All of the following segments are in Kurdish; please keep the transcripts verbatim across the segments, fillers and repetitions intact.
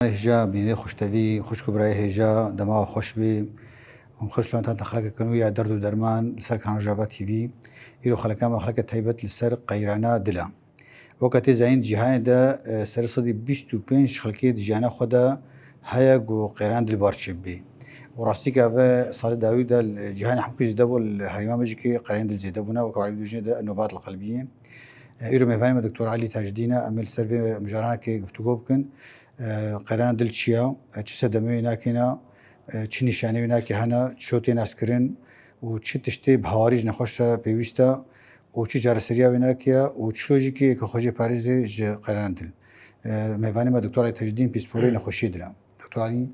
Hêja bînerê xweştevî, xwişk û birayê hêja, dema we xweş bî. Hûn xweş lewentata xelekeke nû ya Derd û Derman li ser kanala Rojava T V. Îro xeleka me xeleke taybet li ser qeyrana dil e. Weke tê zanîn, cîhanê de, e, serê sedî bîst û pênc xelkê di jiyana xwe de heye ku qeyran dil bar çêbibê. Û rastî ke ve salê dawî de li cîhanê hemkû zêde bû, li herêma me jî kê qeyran dil zêde bûne, weke Erîb dijnê de nobat li qelbiyê. E, îro mêvanê me Doktor Elî Tacdîn e, em ê li ser vê mijaranekê guftûgo bikin. E, qeyrana dil çi ye? E, çi sedemê wê nakêne? E, çi nîşanê wê nakê hene? Çi tê naskirin? Û çi tiştê bi hawarî ji nexweş re pêwîst e? Û çi çareseriya wê nake? Û çi lojîkê yeke xwe jê parêzê ji qeyrana dil? E, mêvanê me Doktor Elî Tacdîn, pîsporê nexweşiyê dil e. Doktor Elî,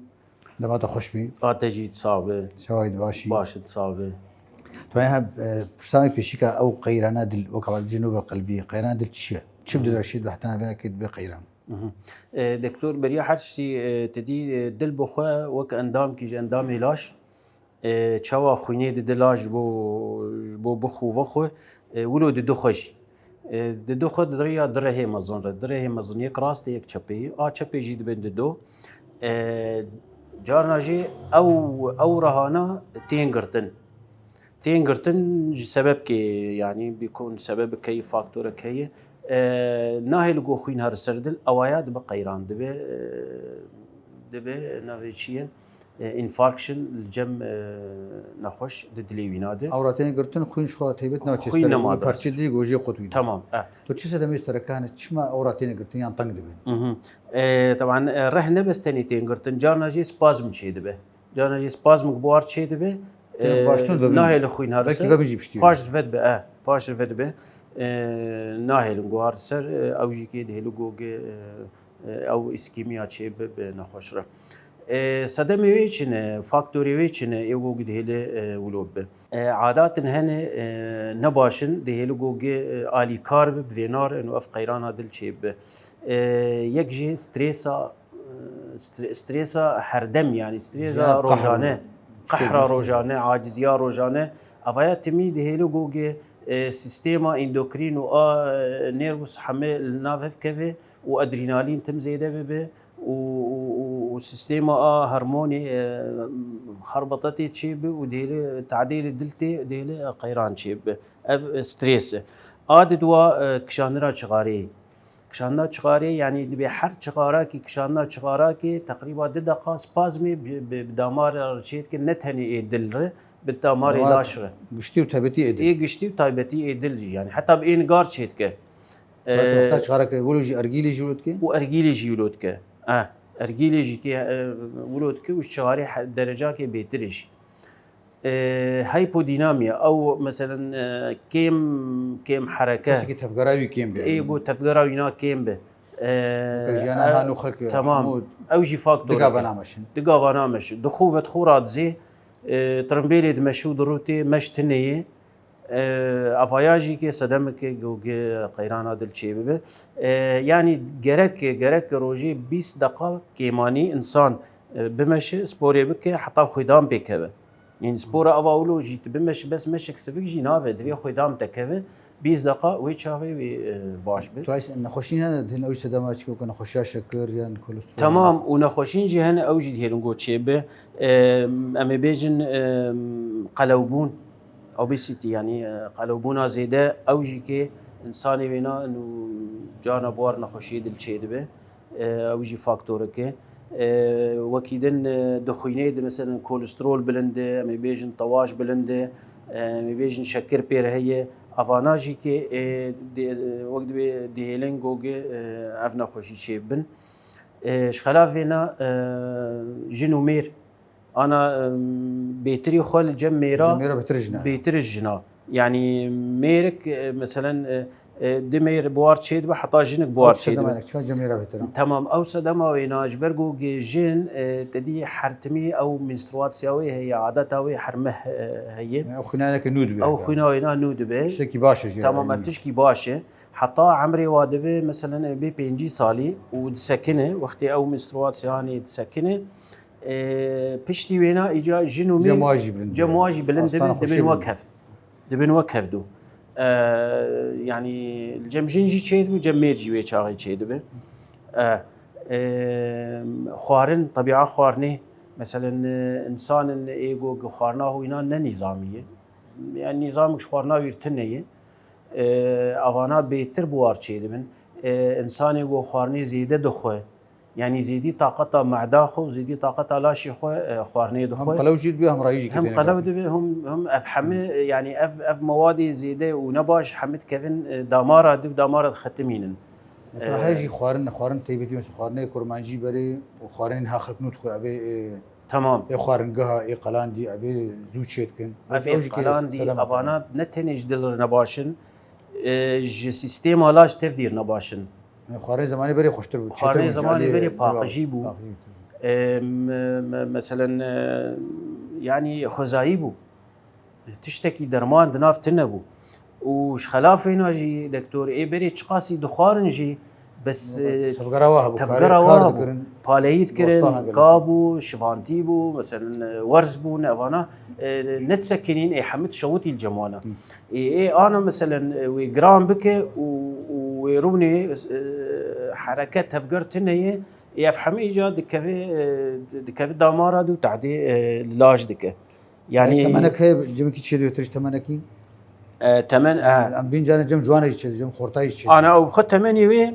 dema te xweş bî. A te jî sax be. Sewayî baş î. Baş î, sax be. Tu he, e, pirsa me pêşîka ew qeyrana dil, wek hevalî dijî nû ber qelbiyê. Qeyrana dil çi ye? Çi bi dil re şêt be heta navê nake dibe qeyran? Mhm. E, Doktor, beriya her tiştî, e, te dî, e, dil bi xwe wek endamkî ji endamê laş, e, çawa xwînê dide laş ji bo, ji bo bixwe vexwe, e, wilo dide xwe jî. E, dide xwe di riya di rehê mezin re. Di rehê mezin, yek rastê, yek çepê. A çepê jî dibin dido. E, carna jî ew, ew rehana tên girtin. Tên girtin ji sebebkê, yanî bîkon sebebek heye, faktorek heye. E, nahêle ku xwîn here ser dil, ewaya dibe qeyran, dibe, e, dibe navê çi ye? E, infarction li cem, e, nexweş di dilê wîna de. Ewra tên girtin, xwîn ji xwe taybet naçe ser, nema wî dest. Parçe dî gojê qut wî. Tamam, e. Tu çi sedemê sereke hene, çima ewra tên girtin yan teng dibin? Mhm. E, teban, e, reh ne bes tenê tên girtin, carna jî spazm çê dibe. Carna jî spazmik bi war çê dibe. Tê e, baştir vebin. Nahêle xwîn here ser. Belkî vebin jî piştî. Paş dive dibe, e, paş dive dibe. E, nahêlin ku har ser, e, ew jî kê dihêle gogê, e, e, ew îskemiya çê bi, bi nexweş re. E, sedemê wê çi ne, faktorê wê çi ne, ê gogê dihêle, e, wilo bibe. E, adatin hene, e, ne baş in, dihêle gogê, e, alîkar bi, bi vê nar in û ev qeyrana dil çê bibe. E, yek jî stresa, e, stre-, stresa herdem, yanî stresa rojane, qehra rojane, aciziya rojane, evaya timî dihêle gogê, e, sîstema endokrîn û a, e, nervus heme li nav hev keve û adrenalîn tim zêde bibe û, û, û, û sîstema a hormonê, e, xerbetetê çê bi û dihêle tadêlê dil tê, dihêle qeyran çê bi. Ev, e, stres e. A di dua, e, kişandina çixareyê. Kişandina çixareyê, yanî dibê her çixarakî, kişandina çixarakê teqrîba du deqa spazmê bi, bi, bi damar re çê dike, ne tenê ê dil re, bi damarê laş re. Giştî û taybetî ê dil. Ê giştî û taybetî ê dil jî, yanî heta bi ê nigar çê dike. Belkî wexta çixareke wilo jî ergîlê jî wilo dike? Û ergîlê jî wilo dike. Eh, ergîlê jî kê, e, wilo dike û ji çixarê he-, derecakê bêtir e jî. E, hypodinamiya, ew meselen, e, kêm, kêm hereke. Kesekî tevgera wî kêm be. Ê ku tevgera wîna kêm be. E, jiyana e, han û xelk, tamam. Hemû ew jî faktor. Diga vana meşin. Diga vana meşin. Di xû ve di xû radizê, e, tirimbêlê dimeşi û dirûtê, meş tineyê. E, avaya jî kê sedemeke gogê qeyrana dil çê bibe. E, yanî gerek, gerek rojê bîst deqa kêmanî însan, e, bimeşe, sporê bike, heta xwêdan pê keve. Yanî spora ava wilo jî tu bimeşî, bes meşek sivik jî nabe, divê xwêdan te keve, bîst deqa wê çaxê wê, e, baş be. Tu nexweşîn hene, hene ew sedema çi weke nexweşiya şekir yan kolesterol? Temam, û nexweşîn jî hene ew jî dihêlin go çê be. E, em ê bêjin, e, qelewbûn, obesity, yanî, e, qelewbûna zêde, ew jî kê însanê wêna û carna buhar nexweşiyê dil çê dibe. E, ew jî faktorek e. E, wekî din, e, di xwînê de, meselen, kolesterol bilind e, em ê bêjin tewaş bilind e, e, em ê bêjin şekir pêr heye. Evana jî kê, e, di-, wek dibê dihêlin gogê, e, ev nexweşî çê bibin. E, ji xelaf vêna, e, jin û mêr, ana, em, bêtirî xwe li cem mêra, cem mêra bêtir jina. Bêtir ji jina. Yanî mêrik, e, meselen, e, e, di mêr buhar çê dibe, heta jinik buhar çê dibe. Ew sedema çima cem mêra bêtir e? Temam, ew sedema wêna ji ber ku jin, e, te dî her timî ew menstruasiya wê heye, adeta wê her meh, e, heye. Yanî ew xwînaneke nû dibe. Ew xwîna wêna nû dibe. Tiştekî baş e jê. Temam, ev tişkî baş e. Heta emrê wa dibe, meselen, e, bê pêncî salî û disekine, wextê ew menstruasiya hanê disekine, e, piştî wêna îca jin û mêr cem wa jî bilind dibe. Cem wa jî bilind dibe, dibin wek hev. Dibin wek hevdu. E, yanî li cem jin jî çê dibe, cem mêr jî wê çaxê çê dibe. E, Em, xwarin, tebîa xwarinê, meselen, e, însan in ê ku xwarina xwe înan ne nîzamî ye. Yani nîzamik ji xwarina wî tune ye. E, Evana bêtir bi war çêdibin. E, însanê ku xwarinê zêde dixwe, yani zêdî taqeta mehda xwe û zêdî taqeta laşê xwe, e, xwarinê dixwe. Hem qelew jî dibe, hem rayî jî. Hem qelew dibe, hem, hem ev hemî, yani ev, ev mewadê zêde û ne baş hemî dikevin, e, damara di û damara dixetimînin. Mesela, e, heye jî xwarin, xwarin taybetî, mesela xwarinê kurmancî berê û xwarinên ha xelk nû dixwe, ev ê, e, Tamam. Ê xwaringeha, ê qalandî, ev ê zû çêdikin. Ev ê qalandî, evana ne tenê ji dil re nebaş in, e, ji sîstema laş tev dîr nebaş in. Xwarinê zemanê berê xweştir bû. Xwarinê zemanê berê paqijî bû. Paqijî bû. E, me-, me-, meselen, e, yani xwezayî bû. Tiştekî derman di nav tune bû. Û ji xelafê na jî, doktor, ê berê çiqasî dixwarin jî, bes, e, tevgera wa hebû, tevgera wa bû. Paleyî dikirin, ka bû, şivantî bû, meselen, e, werz bûn, evana, e, nedisekinîn, ê hemî dişewitî li cem wana. Ê, ê ana, meselen, e, wê giran bike û, û wê rûnê, e, hereket tevger tune ye, ê ev hemî îca dikeve, e, di-, dikeve damara dû tadê, e, laş dike. Yani temenek heye, cemekî çêdibe, tirî temenekî? E, temen, e. Em bîn carên cem ciwana jî çêdibe, cem xortayî jî çêdibe. Ana, ew xwe temenê wê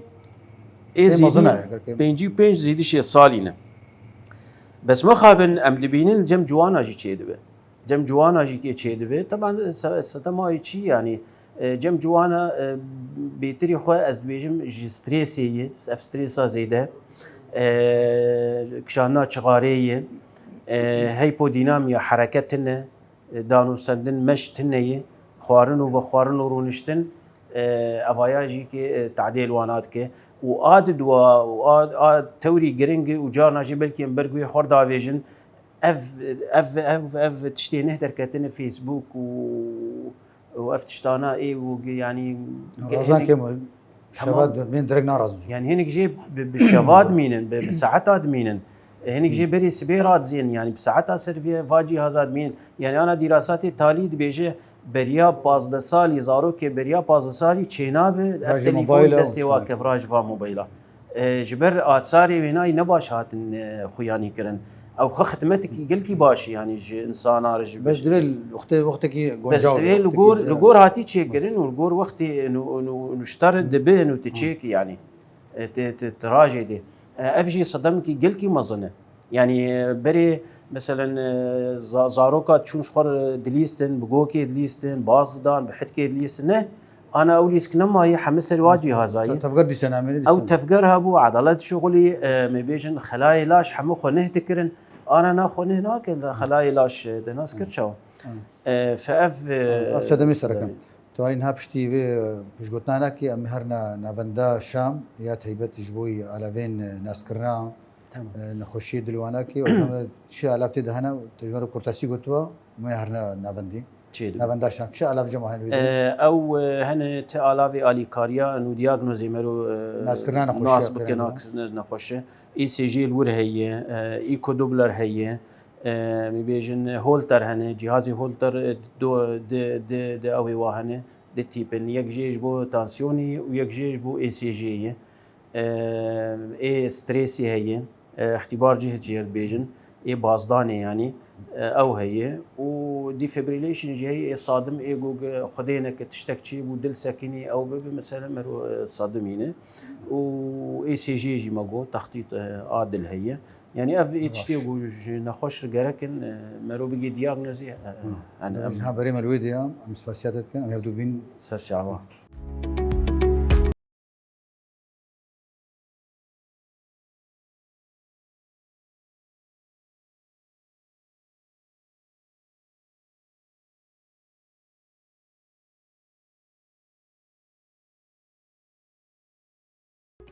ê zêdî pêncî û pênc zêdî şêst salî ne. Bes mixabin em dibînin cem ciwana jî çêdibe. Cem ciwana jî kê çêdibe. Teban se-, sedema wî çi yani, E, cem ciwana, e, bêtirî xwe ez dibêjim ji strêsê ye, ev strêsa zêde, e, kişandina çixarê ye, e, hypodinamiya, hereket tune, e, danûstendin meş tune ye, xwarin û vexwarin û rûniştin, e, evaya jî kê, e, tadê li wana dike. Û a diduwa û a, a tewrî giring e û carna jî belkî em ber guhê xwe re davêjin, ev, ev, ev, ev tiştê neh derketine Facebook û û ev tiştana ê û, yani, razan kêm, şeva bên direk narazin. Yani hinek jê bi, bi şeva dimînin, bi, bi saeta dimînin. E, hinek jê berê sibê radizên, yani bi saeta ser vê va cîhaza dimînin. Yani ana dîrasatê talî dibêje beriya pazdeh salî, zarokê beriya pazdeh salî çênabe ev telefon destê wa kevra ji va mobayla. E, ji ber asarê wênayî ne baş hatin, e, xuyanî kirin. Ew xwe xidmetekî gelkî baş, yanî ji insana re, ji... Bes divê wextê, wextekî guncaw, bes divê li gor, li gor hatî çêkirin û li gor wextê nû, nû, nûşter dibe nû tu çêkî, yanî, e, tu, tu, tu rajê dê. E, ev jî sedemekî gelkî mezin e. Yanî, e, berê, meselen, e, za-, zaroka çûn ji xwe re dilîstin, bi gokê dilîstin, baz didan, bi hitkê dilîstin, ne? Ana ew lîsk nemaye, hemî ser wa cîhaza ye. Te-, tevger dîse namê ne dîse. Ew tevger hebû, edalet şixulî, e, me bêjin xelayê laş hemû xwe neh dikirin. Ana na xwe neh nake, xelayê laş, e, de nas kir çawa? E, fe ev, e, ev sedemê sereke. Tewayî niha piştî vê, e, piştgotina nakê, em herna navenda Şam ya taybet ji bo alavên, e, naskirina, e, nexweşiyê dilwanakê, û em çi alav tê de hene, te ji me re kurtasî gotiba, me herna navendî. Çê dibe. Navenda Şam. Çi alav cem hene wê de? E, ew, e, hene ti alavê alîkariya nû diyagnoze mero, e, naskirina nexweşiya nas bike, pêrengî nas-, nexweşe. E C G li wir heye, e, Echo Doppler heye, e, em bêjin Holter hene, cîhazê Holter, e, do, di, di, di ew ê wa hene, di tîp in. Yek jê ji bo tansiyonê ye û yek jê ji bo E C G ye. E, ê strêsê heye, e, îxtîbar cih jê re dibêjin, ê bazdanê yanî, e, ew heye û defibrillation jî heye, ê sadim, ê ku xwedê neke tiştek çêbû, dil sekinî, ew bibe, mesela mero, e, sadimîne û E C G jî me got, textît, e, a dil heye. Yanî ev ê tiştê ku ji nexweş re gerek in, e, mero bigê diagnozê, e, e, em, em ji ha berê me li wê diya, em spasiya te dikin, em hevdû bîn. Ser çava.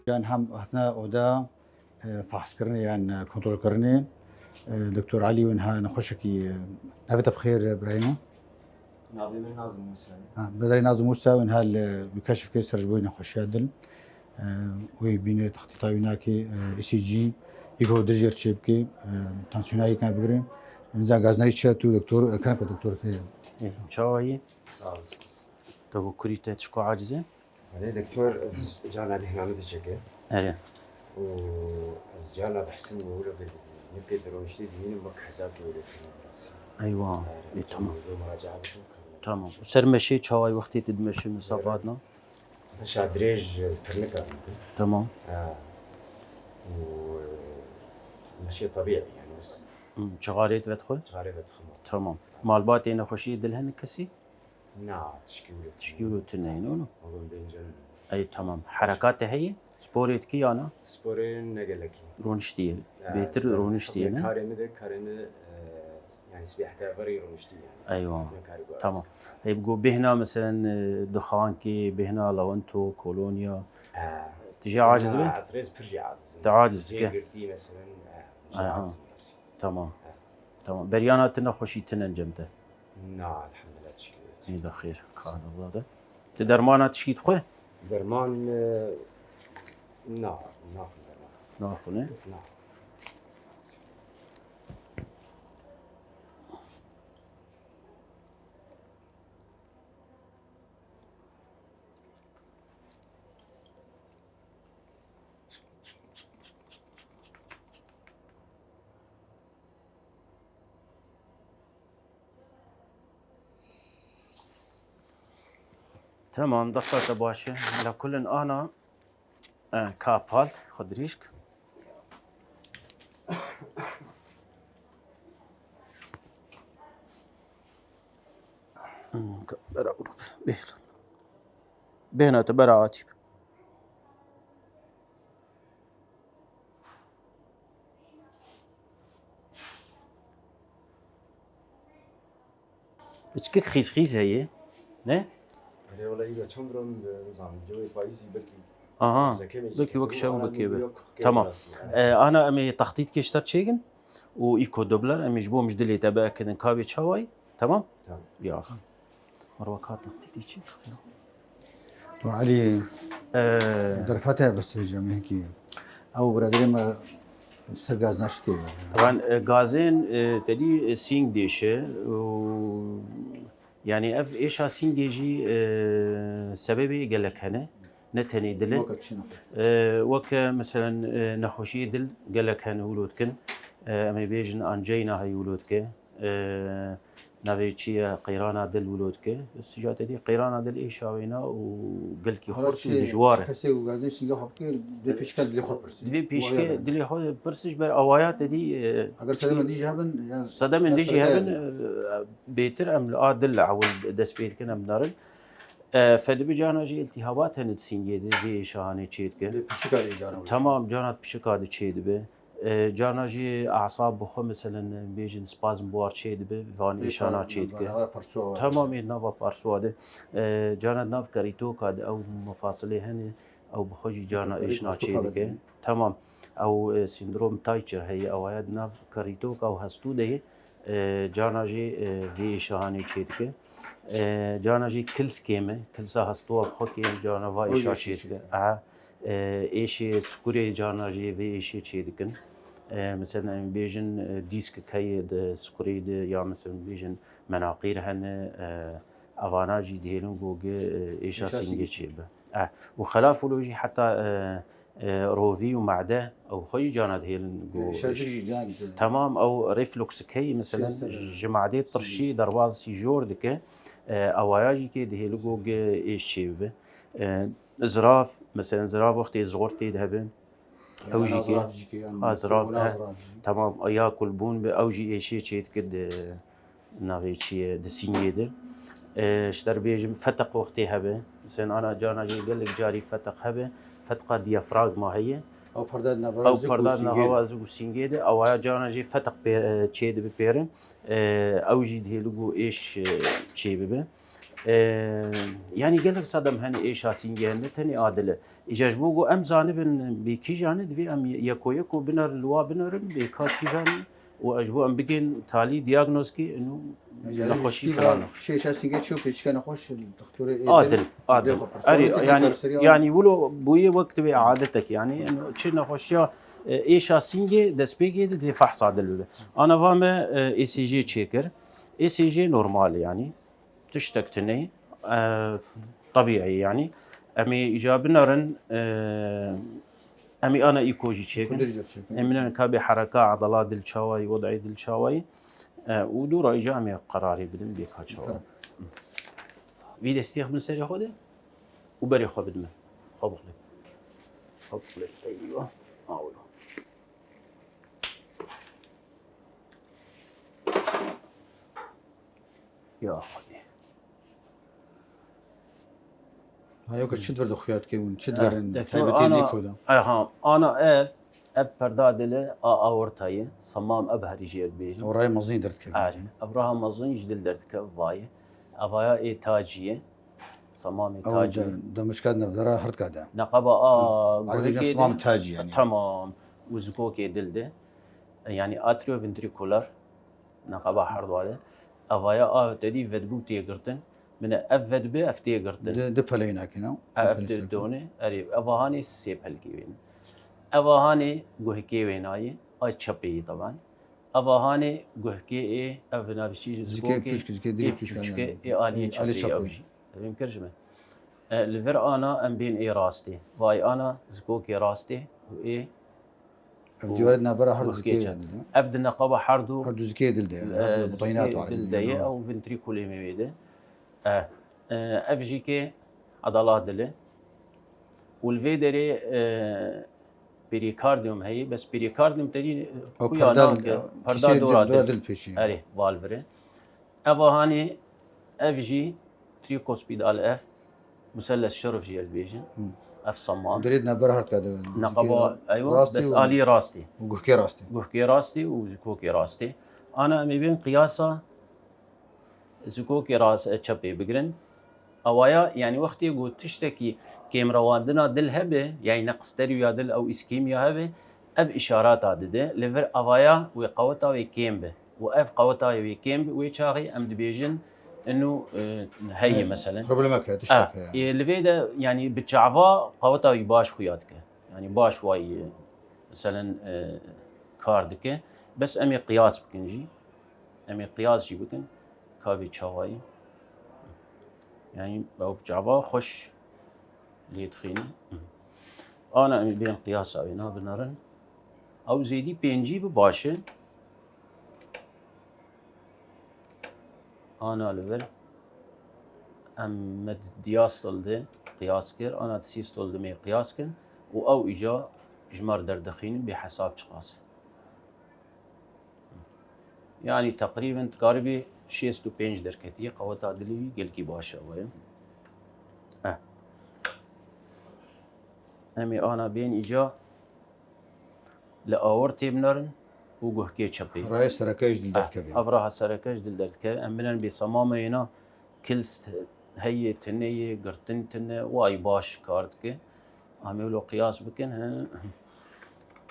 Yan hem hatine oda, e, fahskirinê yan, e, kontrolkirinê, e, Doktor Elî win ha nexweşekî, e, navê te bi xêr, e, birayê min. Navê min Nazim Musa ye. Ha, Bedelê Nazim Musa, win hal, e, wî keşf kir ser ji bo nexweşiya dil. E, wê bîne textîta wî nake, e, E C G, yek ho dil jêr çê bike, e, tansiyona yek bigire. Nizan gazinayî çi ye tu doktor, e, kerem ke doktor te ye. Ê, çawa yî? Sağ olasın. Te bo kurî te çiko aciz e? Erê doktor, ez carna dî hinamê te çêke. Erê. û ez carna dihsim û wilo bi ne pê dironiştê dibînim wek hesab wilo kirim. Eywa. E, tamam. Tamam. Ser meşê çaway wextê tu dimeşî misafatna? Meşa dirêj pirnika. Tamam. Û meşê tebîî yani biz. Çixarê vedixwe? Çixarê vedixwe. Tamam. Malbatê nexweşiyê dil hene kesî? Na, tişkî wilo. Tişkî wilo tune ne, no? Oğlum deyince. Ey tamam. Herekatê heye? Sporê dikî yana? Sporê ne gelekî. Roniştiye. Bêtir roniştiye ne? Karê mi de, karê mi e, yani sibê heta verî roniştî yani. Eywa. Tamam. Hey, go bêhna meselen e, dixankê, bêhna lawento, kolonya. Tijê aciz be? Rêz pir jî aciz. Te aciz dike. Girtî meselen. Aha. Tamam. Tamam. Beryana tu nexweşî tine cem te? Na, elhamdülillah, tişkî. Ê de xêr. Xanillah de. Tu dermana tişkî dixwe? Derman e, na, naxwin derman. Naxwine? Na. Tamam, dexta te baş e. Hela kulin ana e, ka palt xwe dirêj ke. Hmm, ka bera û bêhna te bera hatî. Piçkik xîzxîz heye, ne? Erê wele îro çend rom nizanim cewê payîzî belkî. Aha, belkî wek şev bikê be. Tamam. E, ana em ê textîtkê ji te çêkin û îko dobler em ê ji bo em ji dilê te biekidin ka wê çawayî. Tamam? Tamam. Ya. Merwaka textîtê çi? Tu Elî, derfete bes vêca mehkî. Ew biraderê me ser gazna şitê. Wan e, gazên e, te dî e, sîng dêşe û yani ev êşa sîngê jî e, sebebê gelek hene. Ne tenê dil e. Weke çi nexweş? E, weke meselen e, nexweşiyê dil gelek hene wilo dikin. E, em ê bêjin anceyna heye wilo dike. E, Navê çi ye? Qeyrana dil wilo dike. Sîja te dî qeyrana dil êşa wêna û gelkî xurt û dijwar e. Kesê û gazin sînga xwe bike, dê pêşka dilê xwe pirsî. Divê pêşke dilê xwe pirsî ji ber awaya te dî. Eger sedemên dî jî hebin, sedemên dî jî hebin, bêtir em li a dil li ewil dest pê dikin, em narin. Fedibi cana jî iltîhabat hene di sîngê de, vê êşa hanê çê dike. Lê pişika jî cana. Tamam, cana pişika de çê dibe. E, carna jî asab bi xwe, meselen, bêjin spazm buar çê dibe, van êşana çê dike. Temamê nava parsuwa de. E, carna di nav kerîtoka de ew mefasilê hene, ew bi xwe jî carna êşna çê dike. Temam. Ew e, sîndrom Tayçer heye, ew heye di nav kerîtoka û hestû de ye. E, carna jî e, vê êşa hanê çê dike. E, carna jî kils kêm e, kilsa hestûwa bi xwe kêm, carna va êşa çê dike. Aha. E, êşê sikurê carna jî vê êşê çê dikin. E, mesela em bêjin e, dîskek heye di sikurê de ya mesela bêjin menaqîr hene, e, evana jî dihêlin ku gi e, êşa sîngê çê bibe. E, û xelaf wilo jî heta e, e, rovî û made ew xwe jî carna dihêlin ku. Temam ew reflux heye mesela ji madê tirşî derbaz sîjor dike. E, ewaya jî kê dihêlin ku gi êş çê bibe. E, Zirav, mesela zirav wextê zor tê de hebe. Ew jî ke ha zirav, he, tamam, ya kulbûn bi ew jî êşê çê dike di navê çi ye, di sîngê de. E, ji te re bêjim feteq wextê hebe. Mesela ana cana jî gelek carî feteq hebe. Feteqa diyafragma heye. Ew perda dina hava ez û sîngê de. Ewaya cana jî feteq çê dibe pêrin. E, ew jî dihêli ku êş e, çê bibe. E, yanî gelek sedem hene êşa sîngê hene, ne tenê a dil e. Îca ji bo ku em zanibin bê kîjan e, divê em yeko yeko binerin, li wa binerin, bê ka kîjan e û ji bo em bigên talî diagnozkî, ino nexweşî filan e. Şêşa sîngê çi û pêçike nexweş doktorê A dil, a dil. Erê, yanî, yanî wilo bûye wek divê adetek, yanî ino çi nexweşiya e, êşa sîngê destpêkê de divê fehsa dil bibe. Ana va me e, E C G çêkir. E C G normal e yanî. Tiştek tune, e, tebîî yanî. Em ê îca binerin, e, Em ê ana îko jî çêkin. Kudir jî çêkin. Em ê ka bê hereka, edala dil çawayî, wedayê dil çawayî. E, û dû rayî jî em ê qerarê bidin bê ka çawa. Tamam. Vî destiyê xwe bin serê xwe de û berê xwe bidin min. Xwe bixwî. Xwe bixwî. Eywa. Awlo. Ya Xwedê. Ha, yok, çi dir de xuya dike hûn, çi Eh, digerin, dektor, taybetî ana, nêko de. Aha, ana ev, ev perda dili a aortayê, samam ev herî jê dibêjin. Ew rayê mezin derdikeve. Erê, ev raha mezin ji dil derdikeve vayê. Evaya ê tacî ye. Samamê Ew tacî. de, demişka nevdera herdka de. Neqeba a Hı. Arka gurikê samam de. tacî yani. Tamam. Û zikokê dil de. Yani atrioventrikular. Neqeba herdwa de. Evaya a tedî vedbû tê girtin. Mine ev vedbi ev tê girtin. Di, di peleyî nakîne. Ev Di peleyî di sirke. done. Erê, eva hanê sê pelkî wêne. Eva hanê guhkê wênayê. Ay çepê yî taban. Eva hanê guhkê ê, ev navîsî Zikê zikokê pişûşkê, zikê dilê ê pişûşkê, pişûşkê, yani. ê aliyê Ê, aliyê çepê çepê. ew jî. Evîm kir ji min. E, li vir ana em bên ê rastê. Vay ana zikokê rastê û ê Ev û dîwarê navbera her du guhkê zikê çep. yani. Ev di neqaba her du, Her du zikê dil de yani. e, Her du zikê butayîna dil de ye, ew ventrikulê me wê de. E, e, ev jî ke edala dil e. Û li vê derê, e, perikardium heye, bes perikardium tedî, e, Ew kuya perde, nake, e, perda kîsê dora dil, dora dil. dil pêşî. Erê, valvire. Eva hanê, ev jî tricuspidal ev, muselles şirf jî dibêjin. Hı. Ev saman. Dirêt navbera herdka de. Neqeba, Zikê eywa, rastî bes û alî rastî. û guhkê rastî. Guhkê rastî û zikokê rastî. Ana em ê bên qiyasa zikokê rast, e, çepê bigirin. Awaya, yani wextê ku tiştekî kêmrewandina dil hebe, yani neqis terûya dil ew îskîmya hebe, ev îşarata dide. Li vir avaya wê qeweta wê kêm be. Û ev qeweta wê kêm be, wê çaxê em dibêjin, inu, e, heye, Evet, meselen. problemek heye, tiştek Ah, heye. e, li vê de, yani bi çava qeweta wî baş xuya dike. Yani baş wayî, e, meselen, e, kar dike. Bes em ê qiyas bikin jî. Em ê qiyas jî bikin. Ka vê çawayî. Yani ew çava xweş lê dixîne. Ana em ê bên qiyasa wê nabinarin. Ew zêdî pêncî bi baş e. Ana li vir. Em me di diastol de qiyas kir, ana di sîstol de me qiyas kir û ew îca ji me re derdixînin bê hesab çiqas. Yani teqrîben dikaribî şêst û pênc derketî, qeweta dilê wî gelkî baş e wê. Eh. Em ê ana bên îca li awirtê binarin û guhkê çepê. Raya sereke ji dil Eh, derdikeve. Ev raha sereke ji dil derdikeve. Em binarin bê semameyê na kilst heye, tune ye, girtin tune, way baş kar dike. Em ê wilo qiyas bikin, he.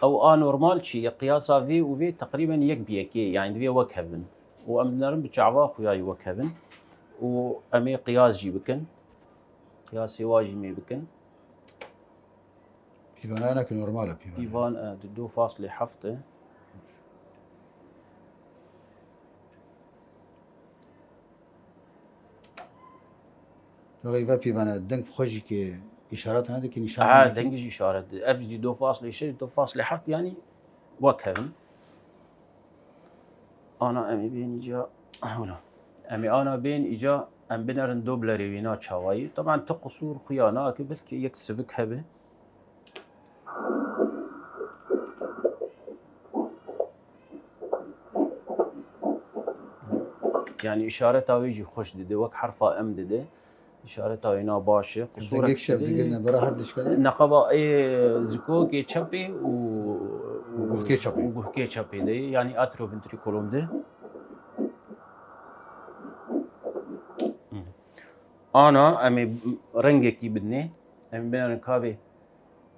Ew a normal çi ye? Qiyasa vê û vê teqrîben yek bi yekê, yani divê wek hev bin. Û em dinerin bi çava xuya yî wek hev in. Û em ê qiyas jî bikin. Qiyasê wa jî mê bikin. Pîvana ne ki normal e pîvana. Pîvan, e, di du faslê heft e. Lewê ve pîvana deng bi xwe jî ki îşaret nedikin, nîşan Ha, nedikî. Deng jî îşaret. Ev jî du faslê şeş, du faslê heft, yani wek hev in. Ana em ê bên îca, hewla. Em ê ana bên îca, em binerin doblerê wî na çawayî. Taban tu qisûr xuya nake, belkî yek sivik hebe. Yani îşareta wê jî xweş dide, wek herfa M dide. Îşareta wê na baş e. Qisûrek Dengek şev şidî. Dingê nebera her dişka de. Neqeba ê zikokê çepê û, Û guhkê çepê. û guhkê çepê de, yani atrioventriculum de. Ana em ê rengekî bidinê. Em ê binerin ka vê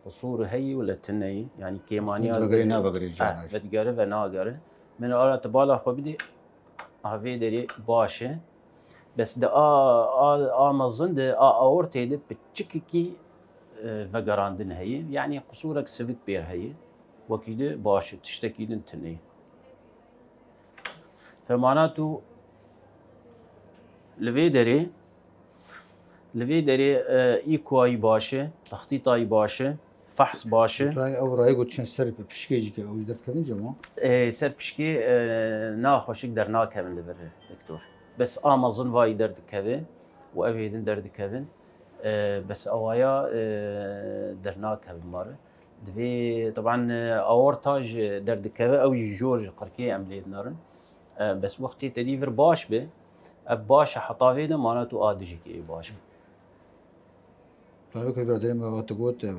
qisûr heyî wele tune yî. Yani kêmaniya Vegerê dibê. navegere Eh, carna jî. Vedigere ve nagere. Min ara tu bala xwe bidî, a vê derê baş e. Bes di a, a, a mezin de, a aortê de piçikekî, e, vegerandin heye. Yani qisûrek sivik pêr heye. Wekî de baş e, tiştekî din tune ye. Femana tu li vê derê, li vê derê, e, îkoyî baş e, textîtayî baş e, pehs baş e. Ew rayê got çend ser pişkê jî ke ew jî derdikevin cema. Ê, ser pişkê e, naxweşik dernakevin li vir doktor. Bes a mezin vayî derdikeve û ev hêdin derdikevin. E, bes awaya e, dernakevin mare. Divê, teban, e, aorta ji derdikeve, ew jî jor ji qirkê em lê dinarin. E, bes wextê te dî vir baş be, ev baş e heta vê de mana tu a dijikê ê baş be. Tabii ki biraderê me wextê got, e,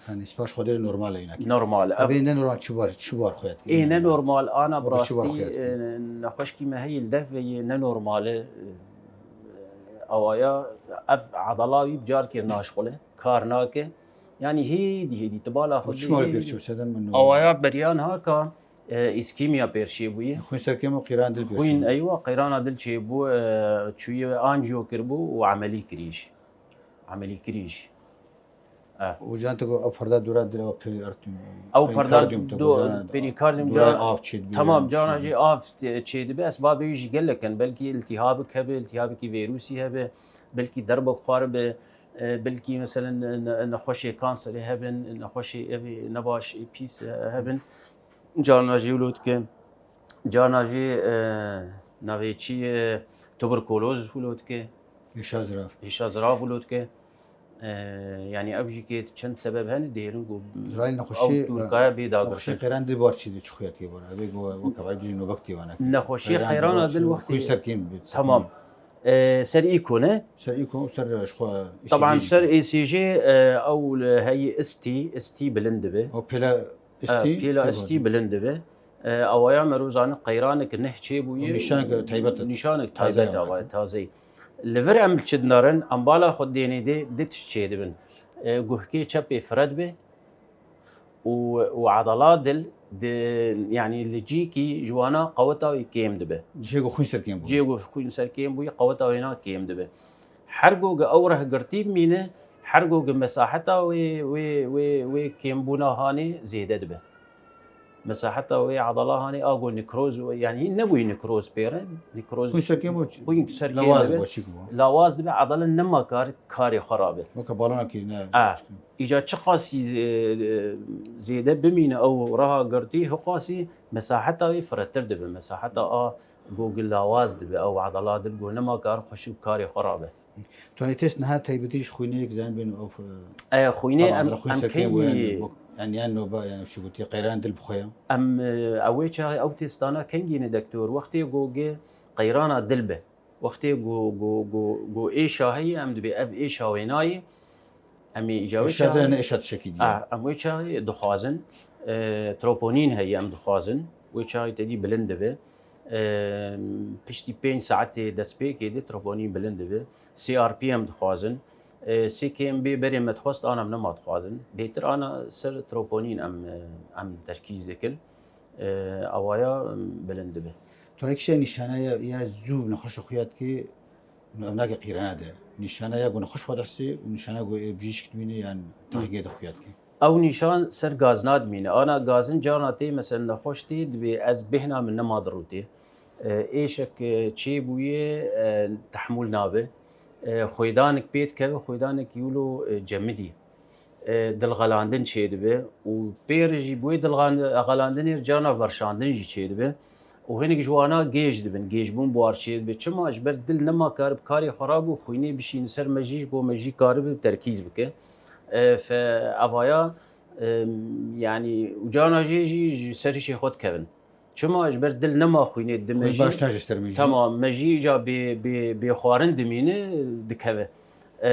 yani spas Xwedê normal e yine. Normal e. Ev ê ne normal çi bar, çi bar xwet. Ê ne normal, ana Baba çi bar birastî xwet. e, nexweşkî me heye li derve yê ne normal e. E, awaya ev adala wî bi carkê naşxule, kar nake. Yani hêdî hêdî tu bala xwe Çi mal dê- bir çi sedem min. Awaya beriyan haka e, îskîmiya pêr çêbûye. Xwîn serkêm û qîran dil Xwîn eywa qîrana dil çêbû, e, çûye anjiyo kiribû û emelî kirî jî. Emelî kirî jî. Û jan te got ew perda dûra dil ew perikardium. Ew perda Perikardium te do- got, jan- perikardium dûra ca- av çêdibe. Tamam, cana jî av te- çêdibe. Esbabê wî jî gelek in. Belkî iltîhabik hebe, iltîhabekî vêrûsî hebe, belkî derbek xwar be, e, belkî meselen ne- ne- nexweşê kanserê hebin, nexweşê evê nebaş, pîs e, hebin. Cana jî wilo dike. Cana jî e, navê çi e, tuberkuloz wilo dike. Hêşa zirav. Hêşa zirav wilo dike. E, yani ev jî kê çend sebeb hene dihêlin ku Zirayî nexweşî, ew tûrkaya bê nexweşî dagirtin. qeyran dil bar çi dê çi xuya tê bar. Ev ê ku wek hevalî bijî nobek tê wana. Nexweşî qeyran qeyrana dil wek- Xwîn serkên bi. Tamam. E, ser îko ne? Ser îko, ser ji xwe Taban E C G ser jî. E C G e, ew li heyî istî, istî bilind dibe. O pêla E, istî. Pêla istî bilind dibe. E, awaya me rozanin qeyranek neh çêbûye. Û nîşanek taybet e. Nîşanek Taze taybet ye. Awaya taze. Li vir em çi dinarin, em bala xwe dênê dê di tişt çêdibin. E, guhkê çepê firet be û, û adala dil di, yani li cîkî ji wana qeweta wî kêm dibe. Cihê ku xwîn serkên bû. Cihê ku xwîn serkên bûye, qeweta wêna kêm dibe. Her go ge ew rehgirtî bimîne, her go ge mesaheta wê, wê, wê, wê kêmbûna hanê zêde dibe. Mesaheta wê adala hanê a go nikroz, yani hîn nebûyî nikroz pê re. Nikroz Xwîn serkên bû. Xwîn serkên Lawaz dibe. Bû, çik bû. Lawaz dibe, adala nema kar karê xwe rabe. Weke balonekî ne. A, îca çiqasî e, e, zêde bimîne ew reha girtî, hiqasî mesaheta wê firetir dibe. Mesaheta a go gi lawaz dibe, ew adala dil go nema kar xweşik karê xwe rabe. Tonê test niha taybetî ji xwînê yek zen bên of. E, xwînê em, em Xwîn serkên bû yani. kengî Bok- Yani yan noba yani şigotî qeyran dil bixwe ya. Em e, ew ê çaxê ew testana kengî ne doktor. Wextê go gi qeyrana dil be. Wextê go, go, go, go êşa heye, em dibê ev êşa wê nayê. Em ê îca wê Êşa dil çaxê- ne êşa tişekî diye. A, em wê çaxê dixwazin. E, troponîn heye em dixwazin. Wê çaxê te dî bilind dibe. E, piştî pênc saetê destpêkê de troponîn bilind dibe. C R P em dixwazin. E, sê kêm bê berê me dixwest ana em nema dixwazin. Bêtir ana ser troponîn em, e, em terkîz dikin. E, awaya em bilind dibe. Tu hekî şey nîşane ya, ya zû nexweşa xuya dikê, ev nake qîrana de. Nîşane ya ku nexweş xwe dihsê û nîşane ku ê bijîşk dibînê yan tahgê de xuya dikê. Ew nîşan ser gazna dimîne. Ana gazin cana tê, mesela nexweş tê, dibê ez bêhna min nema dirûtê. E, êşek e, çêbûye, e, tehmûl nabe. E, xwêdanek pê dikeve, xwêdanek wilo e, cemidî. E, dilxelandin çêdibe û pêr jî bi wê dilxan-, xelandinê cana verşandin jî çêdibe. Û hinek ji wana gêj dibin, gêjbûn buhar çêdibe. Çima? Ji ber dil nema karib karê xwe rabû, xwînê bişîne ser mejî, ji bo mejî karibe terkîz bike. E, fe, evaya, e, yani, û cana jê jî ji ser hişê xwe dikevin. Çima? Ji ber dil nema xwînê di Xwîn mejî. Baş naje ser mejî. Tamam, mejî îca bê, bê, bê xwarin dimîne, dikeve. E,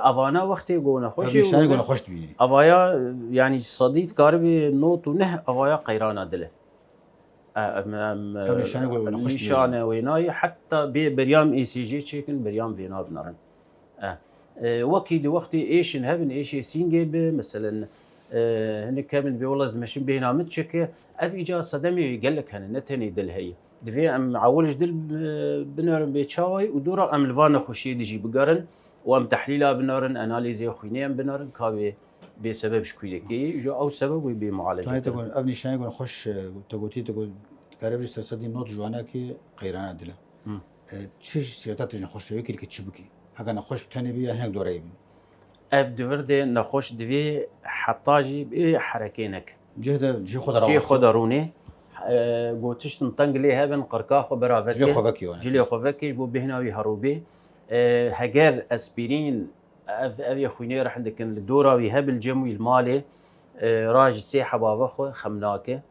evana wextê go nexweş Ev ê nîşanê û ku nexweş dibînî. Avaya, yani, sedît karibê not û neh avaya qeyrana dil e. E, em, em, Ev nîşanê ku nexweş dibînî. Nîşane wênayê, heta bê beryam E C G çêkin, beryam vêna binarin. E, e, wekî di wextê êşin hebin, êşê sîngê bi, meselen, e, hinek hebin bê wela ez dimeşim bêhna min çike, ev îca sedemê gelek hene, ne tenê dil heye. Divê em ewil ji dil bi-, binerin bê çawayî û dora em li van nexweşiyê dijî bigerin û em tehlîla binarin, analîzê xwînê em binarin, ka bê, bê sebeb ji kû dekê, ji ew sebeb wê bê mualece Tanê te kirin. got, ev nîşanê ku nexweş, e, te gotî, te got, dikare ji ser sedî not ji wanakê qeyrana dil e. Hı. E, çi siyaseta tu ji nexweş wekî dikî çi bikî? Heke nexweş bi tenê bî ya hinek doreyê bî. Ev di vir de nexweş divê heta jî bê herekê neke. Cih de, cihê xwe de Cihê raweste. xwe de rûnê. E, Go tiştin teng lê hebin, qirka xwe bera Cilê veke. xwe vekî wana. Cilê xwe vekê ji bo bêhna wî herû bê. E, heger aspîrîn, ev, ev yê xwînê rih dikin, li dora wî hebin cem wî li malê, e, raj sê heba vexwe xem nake.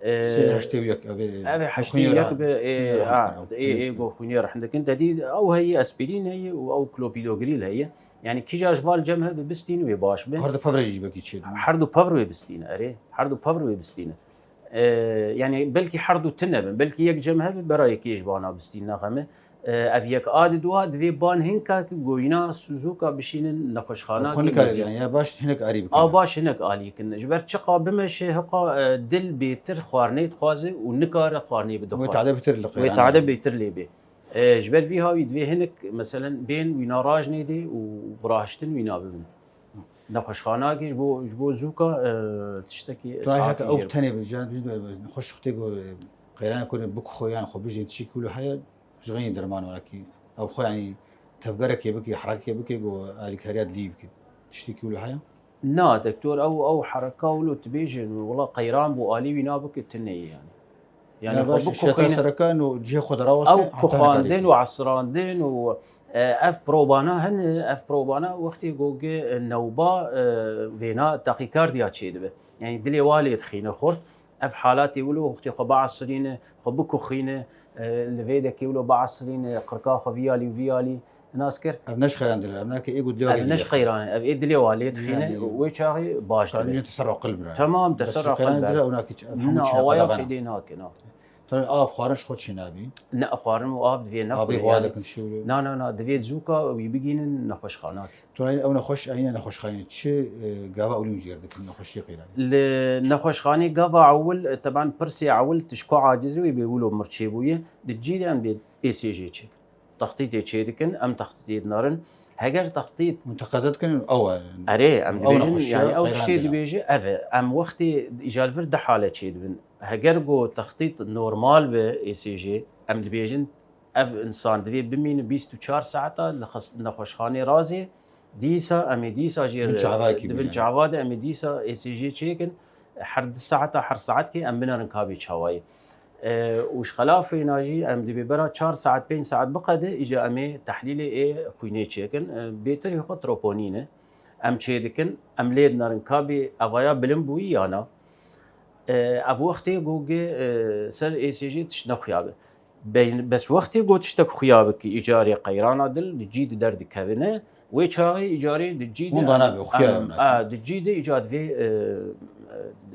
E, Sê heştê û yek, ev ê Ev ê heştê xwînê yek rih- bi, e, xwînê rih ha, dikin, ê, ê, xwînê go xwînê rih dikin. Tedî ew heyî, aspîrîn heyî û ew klopîdogrîl heyî. Yani kîja ji val cem hebe bistîn wê baş be. Her du pevre jî belkî çê dibin. Her du pevr wê bistîne, erê. Her du pevr wê bistîne. Ee, yani belkî her du tune bin. Belkî yek cem hebe bera yekê ji vana bistîn nexeme. Ee, ev yek a di dua divê ban hinka ki goyna suzuka bişînin nexweşxana Xwe ki nikare muzî. yani, ya baş hinek arî bikin. A baş hinek alî kin. Ji ber çiqa bimeşe hiqa, e, dil bêtir xwarnê dixwaze û nikare xwarnê bide Wê xwar. tade bitir li Wê qeyran tade yani. bêtir lê bê. E, ji ber vî hawî divê hinek, meselen, bên wîna rajnê dê û bi rahiştin wîna bibin. Nexweşxanakê ji bo, ji bo zûka, e, tiştekî Tu ay heke esafî ew jê. tenê bi can, biz de xweş xutê go, e, qeyran ku bik xwe yan xwe bijên çî kûlo heye, ji xeynî derman wekî. Ew xwe yani tevgerekê bike, herekê bike go alîkariya dilî bike. Tiştî kûlo heye? Na, doktor, ew, ew hereka wilo tu bêjin, wela qeyran bo alî wîna bike tune ye yani. Yani Ya xwe baş, bikuxîne. şeta sereka no cihê xwe de raweste, Ew heta kuxandin nikare. û esrandin û, e, ev probana hene, ev probana wextê go ge, e, newba, e, vêna taqikardiya çêdibe. Yani dilê wa lê dixîne xurt. Ev halatê wilo wextê xwe biesirîne, xwe bikuxîne, e, li vê dekê wilo biesirîne, qirka xwe vî alî û vî alî nas kir. Ev ne ji xeyran dil, ev nake ê ku dilê wa Ev lê ne ji dixîne. qeyran, ev ê dilê wa lê dixîne, Yani, wê çaxê baş Ka dibe. dijin teser aqil bira. Tamam, teser Bes ji aqil xeyran bira. dil, ew nake, ev hemû Na, çi awaya qedexe ne. fêdê nake, na. Tabii av xwarin ji xwe çê nabî. Ne xwarin û av divê Avê nexwire, xwe yani. dikin şû. Na, na, na, divê zûka wî bigînin nexweşxanakê. Tu ew nexweş, eynî nexweşxanê çi, e, gava ewlî jêr dikin nexweşiyê qeyranê? Li nexweşxanê gava ewil, e, teban pirsê ewil tu ji ku aciz wî bê wilo mir çêbûye, di cî de em bê E S G çêkin. Textîtê çêdikin, em textîtê dinarin. Heger textît Hûn teqeze dikin, ew e. Erê, em Ew dibêjin, nexweşiya yani ew qeyran tiştê dila. dibêje, ev e. Em wextê îca li vir du hale çêdibin. Heger go textît normal be E S G, em dibêjin, ev insan divê bimîne bîst û çar saeta li xes-, nexweşxanê razê, dîsa em ê dîsa jê Bin re çavakî dibin bûne. çava de, em ê dîsa E S G çêkin, her du saeta, her saetkê em binerin kabê çawayê. E, û ji xelafê na jî em dibê bera çar saet, pênc saet biqede, îca em ê tehlîlê ê xwînê çêkin. E, bêtir jî xwe troponîn e. Em çêdikin, em lê dinarin kabê evaya bilind bûyî ya na. E, ev wextê go ge, e, ser E S G tişt nexuya be. Be-, bes wextê go tiştek xuya bikî, îcarê qeyrana dil di cî di derdikevine, wê çaxê îcarê di cî de Hûn dana be, xuya em, em nake. a, di cî de îca divê, e,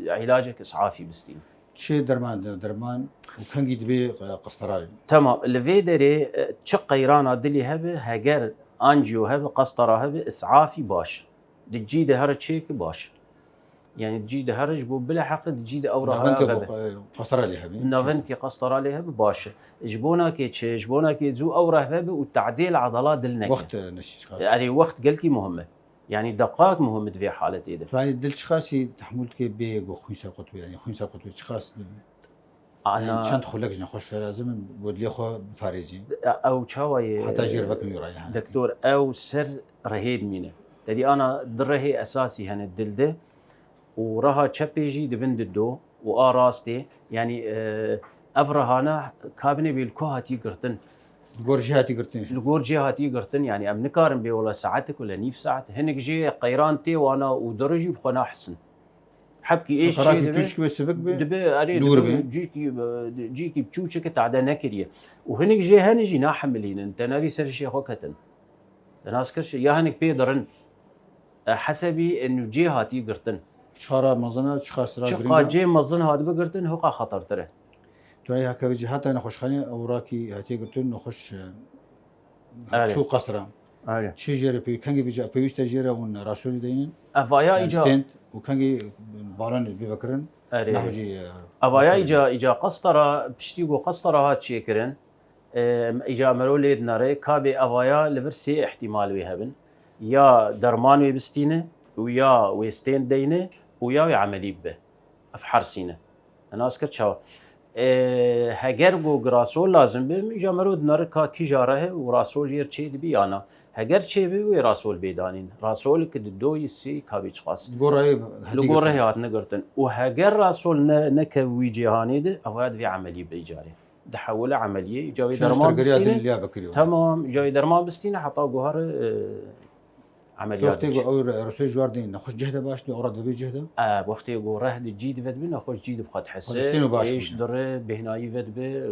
e, îlacek isafî bistîn. Çi derman de, derman û kengî dibê, e, qestera? Tamam, li vê derê, e, çi qeyrana dilî hebe, heger anjiyo hebe, qestera hebe, isafî baş. Di cî de here çêke baş. Yani cî de here ji bo bileheqe di cî de ew Navendke raheve be. Qestera lê hebe. Navendke qestera lê hebe baş e. Ji bona kê çi? Ji bona kê zû ew raheve be û tadê li adala dil neke. Wext, e, neşî çiqas. Erê wext gelkî muhim e. Yani deqak muhim e di vê haletê de. Tu yani dil çiqasî tehmûl dike bê go xwîn ser qutbê, yani xwîn ser qutbê çiqas Ana Yani çend xulek ji nexweş lazim in bo dilê xwe biparêzî. Ew çawa ye? Heta jêr vekin wî rayê hene. Doktor, ew ser rehê dimîne. Tedî ana du rehê esasî hene dil de û reha çepê jî dibin di do û a rastê. Yani, e, ev rehana kabine bê li ku hatî girtin. Li gor jê hatî girtin jî. Li gor jê hatî girtin, yani em nikarin bê wela saetik wela nîv saet. Hinek jê qeyran tê wana û dore jî bi xwe nahisin. Hebkî êş Qerakî çê dibe, çûçik be, sivik be, dibe, erê, dûr dibe, be. cîkî, e, cîkî çûçike tade nekiriye. Û hinek jê hene jî nahemilînin, tenevî ser şê xwe ketin. Te nas kir şê, ya hinek pê dirin. E, hesebî, e, nû cê hatî girtin. Çiqara mezin e, çiqas ra Çiqa girîng e? cê mezin hatibe girtin, hiqa xetertir e. Tu heke vê cî heta nexweşxanê ewrakî hatiye girtin, nexweş, e, Erê. çû qesra. Erê. Çi jê re pê-, kengî vîca pêwîst e jê re hûn rasolî deynin? Evaya Yani îca stent û kengî balon bê vekirin, Erê. nehû jî, e, Evaya qesra îca, îca qestera, piştî ku qestera hat çêkirin, e, îca mero lê dinere, ka bê evaya li vir sê ihtimal wê hebin. Ya derman wê bistîne û ya wê stent deyne û ya wê emelî bibe. Ev hersîne. Nas kir çawa? E, heger go girasol lazim be, îca mero dinere ka kîja re he û rasol jê re çê dibî ya na. Heger çêbî wê rasol bê danîn. Rasolê ki di do yî sê kabê çiqas. Li gor rehê Li gor rehê hatine girtin. Û heger rasol ne, nekev wî cêhanê de, ev ya divê emelî bê îcarê. Dihewile emeliyê, îca wê derman bistîne. Tamam, îca wê derman bistîne, heta guhar e, emeliyat. Wextê ku ew rosê ji war deyîn, nexweş cih de baş dibe, ew re divê cih de? E, wextê ku reh di cî dive dibe, nexweş cî dibixwe dihese. Êş dire, bêhnayî ve dibe, e,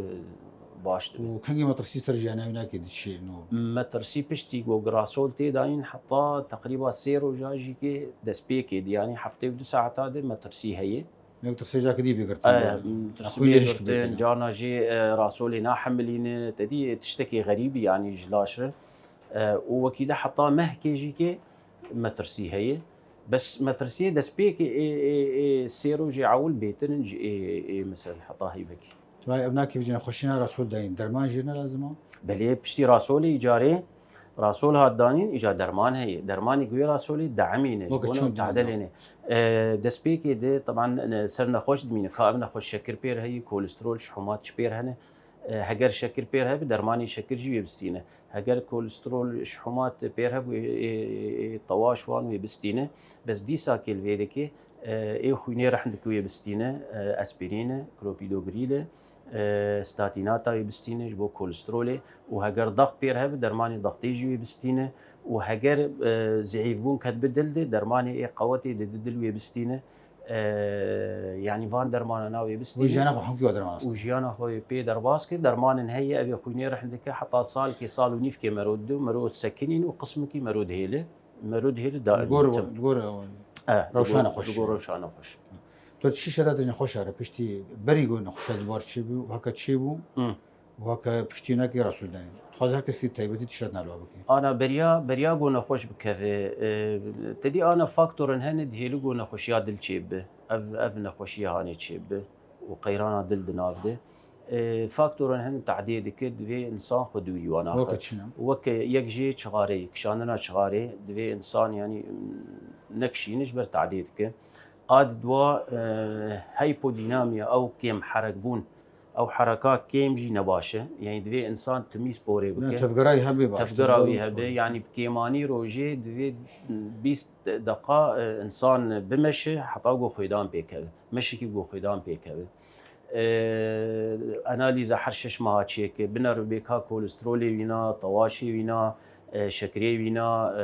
baş dibe. Û kengî metirsî ser jiyana wî nake dişê nû? Metirsî piştî ku girasol tê dayîn heta teqrîba sê roja jî kê destpêkê di, yanî heftê û du saeta de metirsî heye. Metirsî jî dî bê girtin. Aya, metirsî bê girtin, carna jî e, rasolê nahemilîne, te dî tiştekî xerîbî yanî ji laş re. E, û wekî de heta mehkê jî kê metirsî heye. Bes metirsiyê destpêkê ê, ê, ê sê rojê ewil bêtir in ji ê, ê, ê misal heta heyvekê. Tu ev nakê vijî nexweşîna rasol dayîn. Derman jê ne lazim a? Belê piştî rasolê îcarê, rasol hat danîn, îca derman heye. Dermanê ku wê rasolê deimîne, ji Weke bona çûn tadel dîna. Hêne. E, destpêkê de, teban, e, ser nexweş dimîne. Ka ev nexweş şekir pêr heye, kolesterol, şihumat çi pêr hene. E, heger şekir pêr hebe, dermanê şekir jî wê bistîne. Heger kolesterol, şihumat pêr hebû, ê, ê, ê, tewaş wan wê bistîne. Bes dîsa kê li vê dikê, e, ê xwînê rehn dike wê bistîne, e, aspirîn e, clopidogrel e, e, statînata wê bistîne ji bo kolesterolê û heger daxt pêr hebe, dermanê daxtê jî wê bistîne û heger, e, zeîfbûn ket bi dil de, dermanê ê qewetê di di dil wê bistîne. E, yanî van dermana navê bistîne. Û jiyana xwe hemkî wa derman astîne. Û jiyana xwe pê derbas kir. Dermanin heye, ev ê xwînê rehn dike, heta salkê, sal û nîvkê mero dide û mero sekinîn û qismikî mero dihêle. Mero dihêle daim. Li gor, li gor, e, rewşa nexweş. Li gor rewşa nexweş. Tu çi şeda te nexweş are, piştî berî ku nexweşa dibar çêbû û heke çêbû? Weke piştî nekê Resûl Denîz. Dixwaze her kesî taybetî tişret nalwa bike. Ana beriya, beriya ku nexweş bikeve. E, te dî ana faktorin hene dihêli ku nexweşiya dil çêbibe. Ev, ev nexweşiya hanê çêbibe. Û qeyrana dil di nav de. E, faktorin hene tadiyê dike, divê insan xwe dûrî wana xwe. Weke çi ne? Weke yek jê çixareyê, kişandina çixarê, divê insan yanî nekişîne ji ber tadiyê dike. A di dua, e, hypodinamia, ew kêm herekbûn. Ew hereka kêm jî ne baş e. Yanî divê insan timî sporê bike. Ne, tevgera wî hebe baş. Tevgera wî hebe. Yanî bi kêmanî rojê divê bîst deqa, e, insan bimeşe heta ku xwêdan pê keve. Meşekî ku xwêdan pê keve. E, analîza her şeş meha çêke. Biner bê ka kolesterolê wîna, tewaşê wîna, e, şekerê wîna, e,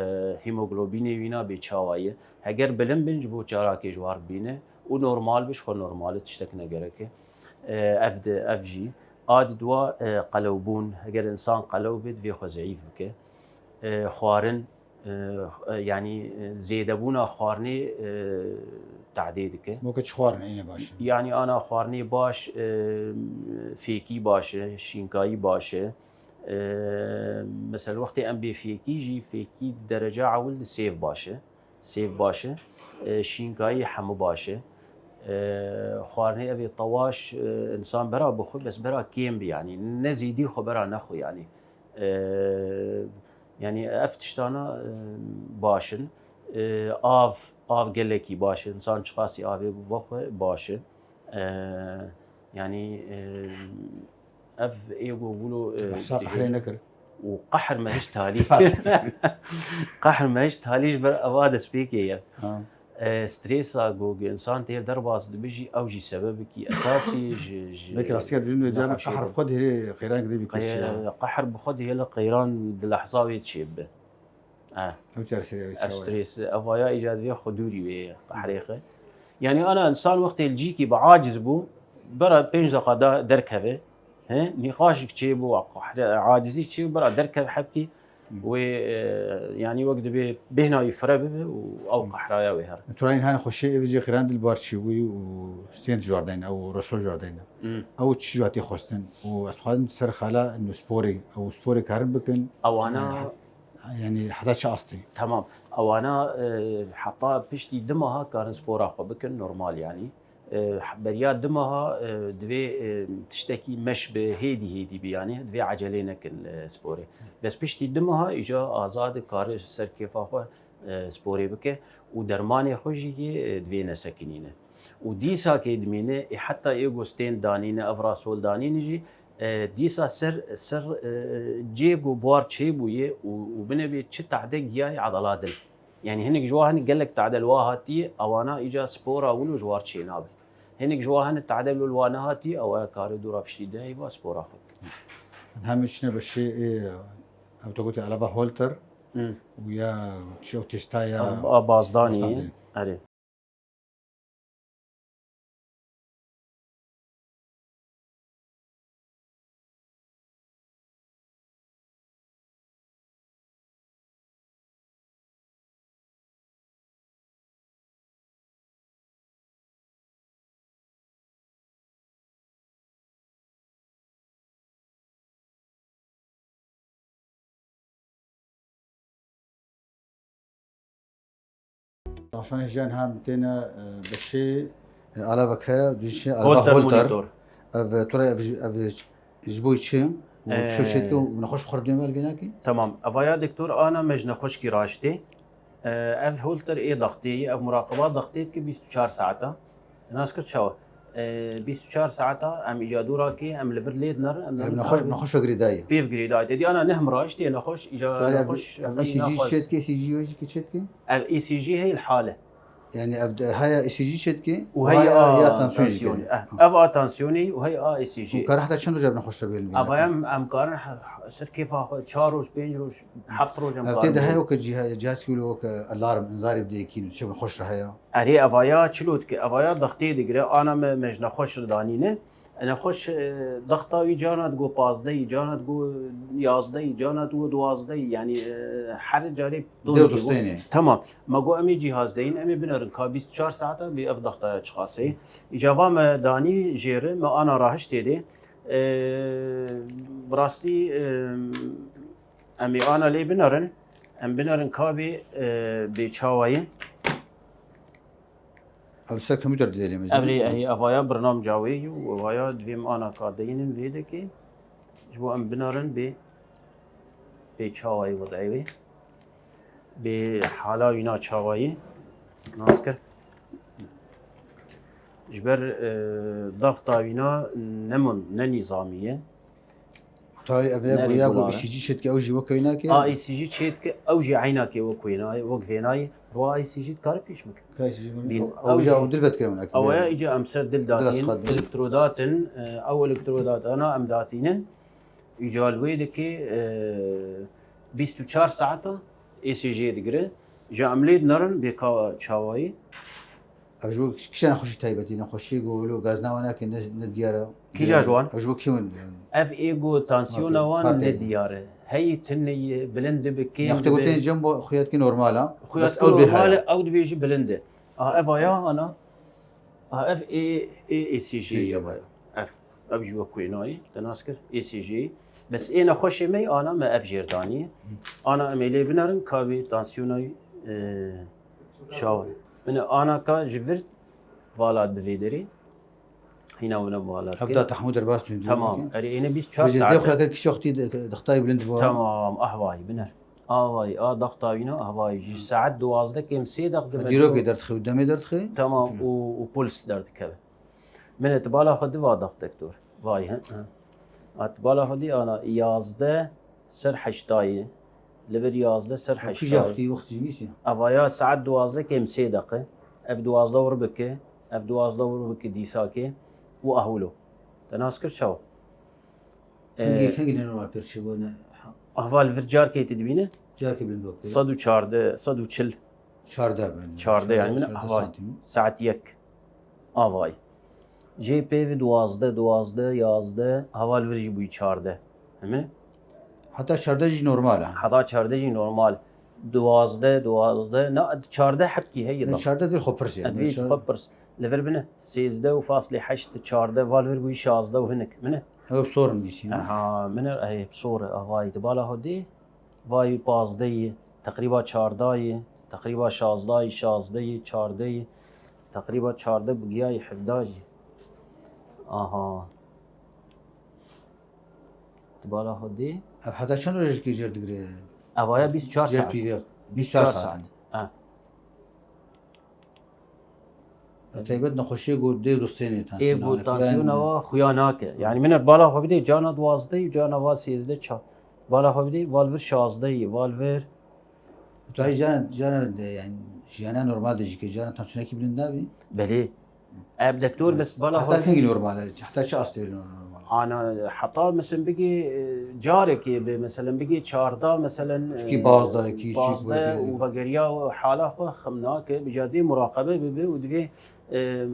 hemoglobînê wîna bê çawa ye. Heger bilind bin ji bo çalakê ji war bibîne û normal be, ji xwe normal e, tiştek ne gerek e. E, ev di, ev jî. A di dua, e, qelewbûn. Heger insan qelew be, divê xwe zeîf bike. E, xwarin, e, yanî, e, zêdebûna xwarinê, e, tadê dike. Weke çi xwarin êne baş in? Yanî ana xwarinê baş, e, fêkî baş e, şînkayî baş e. E, mesela wextê em bê fêkî jî, fêkî derece ewil sêv baş e. Sêv baş e. E, şînkayî hemû baş e. E, xwarinê ev ê tewaş, e, insan bera bixwe, bes bera kêm bi yanî. Ne zîdî xwe bera nexwe yanî. E, yanî ev tiştana, e, baş in. E, av, av gelekî baş e. Însan çiqasî avê vexwe baş e. E, yanî, e, ev ê ku wilo, e, Behsa qehrê nekir. Û qehr me hiç talî. Qehr me hiç talî ji ber eva destpêkê ye. Ha. E, stresa ku, ku însan têr derbas dibe jî, ew jî sebebekî esasî ji, ji Belkî rastiya dijîn wê cara nexweşê qehr bi xwe dihêlê qeyran gidê bî kêşiya. Qe-, qehr bi xwe dihêle qeyran di lehza wê çêbibe. E. Ew çareserî ew Ev çawa ye? Stres, ev vaya îca divê xwe dûrî wê ye, qehrê xwe. Yanî ana însan wextê li cîkî bi aciz bû, bera pênc deqa da derkeve. He? Nîqaşik çêbû, qehre, acizî çêbû, bera derkev hebkî. Wê, e, yanî wek dibê bêhna wî fire bibe û ew qehraya wê here. Turayên hene xweşê êvî jê xêran dil bar çî wî û stênd ji war deyne, ew reso ji war deyne. Hmm. Ew çi ji hatî xwestin û ez dixwazim ser xala nû sporê, ew sporê karin bikin. Ewana Yanî heta çi astê? Tamam. Ewana, e, heta piştî du meha karin spora xwe bikin, normal yanî. E, beriya du meha, e, divê, e, tiştekî meş bi, hêdî hêdî bi yanî, divê ecelê nekin, e, sporê. Bes piştî du meha îca azad e, kare ser kêfa xwe, e, sporê bike û dermanê xwe jî yê, e, divê nesekinîne. Û dîsa kê dimîne, ê heta ê ku stênd danîne, ev rasol danîne jî, E, dîsa ser, ser, e, cê ku buhar çêbûye û, û binebê çi tehde giyayê edela din. Yanî hinek ji wan hin gelek tehde li wa hatiye, ewana îca spora wilo ji war çênabe. Hinek ji wan hin tehde wilo li wa nehatiye, ewa karê dûra piştî de heyva spora xwe bike. Hem çine bi şê ê, ew te gotê alava Holter Hmm. û ya çi ew testa ya A, a bazdanê. Bazdanê. Erê. Tavşanê jiyan hem têne, e, beşê, e, alavek heye, duşê alava Holter Holter. Monitor. Ev, e, tura ev, ev ji bo çi? Û çi Ee, şêt û nexweş xwar duyem el vênakî? Tamam. Evaya doktor ana me ji nexweşkî raştê. Ee, ev Holter ê daxtê ye, ev muraqeba daxtê dike bîst û çar saeta. Nas kir çawa? Ee, bîst û çar saeta em îca dûra kê, em li vir lê dinerin, em Ev dinerin nexweş, ev nexweş ve girêdayî. Pêv girêdayî. Te dî ana ne hemraş tê nexweş, îca Tabii ev, nexweş ev E C G naxwaz. Çêtkê, E C G wê jî ki çêtkê? Ev E C G hey li hale. Yani ev de haya E C G çêtkê Û û hey haya a ya tansiyonê tansiyonê. Çêtkê. Eh, Ha. Ev a tansiyonê û hey a E C G. Û kar heta çend roj ev nexweş ve bêlin? Ev em, em karin he-, he-, ser kêfa xwe çar roj, pênc roj, heft roj em Ev karin tê de bêlin. Heye weke cîha-, cihaz wilo weke alarm, inzarê bidê kî, çi nexweş re heye? Erê, evaya çilo dike, evaya dextê digire, ana me, me ji nexweş re danîne. Nexweş, e, dexta wî cana digo pazdehî, cana digo yazdehî, cana digo duwazdehî, yanî, e, her carê Dê û distênê. Tamam. Me got, em ê cîhaz deyin, em ê binerin ka bîst û çar saeta bê ev dextaya çiqaseyê. Îca va me danî jêri, me ana rahiştê dê. E, bi rastî, e, em ê ana lê binerin, em binerin ka bê, e, bê çawayê. Ev ser kompûter divê lê mezin. Ev rê, ehî, evaya birnamca wê yû, evaya divê min ana ka deynin vê dekê. Ji bo em binarin bê, bê çawayê wedeyê wê. Bê hala wîna çawayê. Nas kir. Ji ber, e, daxta wîna ne min, ne nîzamî ye. Tarî ev ne goya ku E C G çêdike ew jî wek wênakê? A E C G çêdike ew jî eynakê wek wênayê, wek vênayê. Ro A E C G dikare pêş bike. Ka E C G Bîn, ew ew jî ew dil vedikire wênakê. Ew ya îca em ser dil datîn, elektrodatin, e, ew elektrodatana em datînin. Îca li wê dikê, e, bîst û çar saeta E C G digire. Ji em lê dinerin bê ka çawayî. Ev ji bo kîjan nexweşî taybetî, nexweşî ku wilo gazna wan nake, ne, ne diyar e. Kîja ji wan? Ev ji bo kî win? Ev ê ku tansiyona wan ne diyar e. Heyî tune ye, bilind dibe, kêm dibe. Yaxtê ku tên cem bo xuyatkî normal e. Xuyatkî normal e, ew dibêjî bilind e. Aha, ev aya ana. Aha, ev ê, ê, E C G ye. Ev, ev ji wek wênayê, te nas kir, E C G. Bes ê nexweşê me ana me ev jêr danî. Ana em ê lê binerin ka wê tansiyona wî, e, Çawa? Min ana ka ji vir vala bi vê derê. Hîna wina vala dike. Hevda te hemû derbas dûn. Tamam. Erê, êne bîst û çar saet. Dê xwe kir kî wextî dixtayî bilind bû. Tamam, ahvayî biner. Avayî, a daxta wîna ahvayî. Ji saet duwazdeh kêm sê deq dibe. Dîrokê derdixe û demê derdixe. Tamam, û, û puls derdikeve. Min e tu bala xwe diva dax doktor. Vay, he, he. A tu bala xwe dî ana yazdeh ser heştayê. Li vir yazdeh ser heştayê. Kîja xwedî wext jî nîsî? Eva ya saet duwazdeh kêm sê deqe. Ev duwazdeh wir bike. Ev duwazdeh wir bike dîsakê. Û ahwilo. Te nas kir çawa? Hingê, e, hingê ne normal pêr çêbûne? Eva li vir carkê tu dibîne? Carkê bilind wek. Sed û çardeh, sed û çil. Çardeh ben. Çardeh yani, çardeh, çardeh ahval. Santim. Saet yek. Avay. Jê pê ve duwazdeh, duwazdeh, yazdeh, heval vir jî bûyî çardeh. Hemi? Heta çardeh jî normal e. Heta çardeh jî normal. Duwazdeh, duwazdeh, na, çardeh hepkî heye da. Çardeh vir xwe pirs yani. Edvî xwe pirs. Li vir bine. Sêzdeh û faslê heşt, çardeh, val vir bûyî şazdeh û hinek. Bine? Ew sor in bîsî. Aha, bine, ey, sor e, avay, di bala hodê. Vay pazdeyî, teqrîba çardayî, teqrîba şazdayî, şazdeyî, çardeyî, teqrîba çardeh bigiyayî hevda jî. Aha. Di bala xwe dê. Ev heta çend rojekî jêr digire? Evaya bîst û çar saet. Jêr pîvê. Bîst û çar saet. Ha. Taybet nexweşiyê ku dê dostênê Ê ku tansiyona wa xuya nake. Yani min bala xwe bidê cana duwazdeh û cana va sêzdeh çap. Bala xwe bidê valvir şazdeh yî, valvir. Tu hay jana, jana de yani jiyana normal de jî ke jana tansiyonekî bilind nabî? Belê. Ev doktor bes bala xwe. Heta kengî normal e? Heta çi astê normal? Ana heta mesela bigê e, carekê bi mesela bigê çarda mesela e, Ki bazda ki çi bazda û vegeriya hala xwe xem nake. Bi cadê muraqebe bibe û divê e,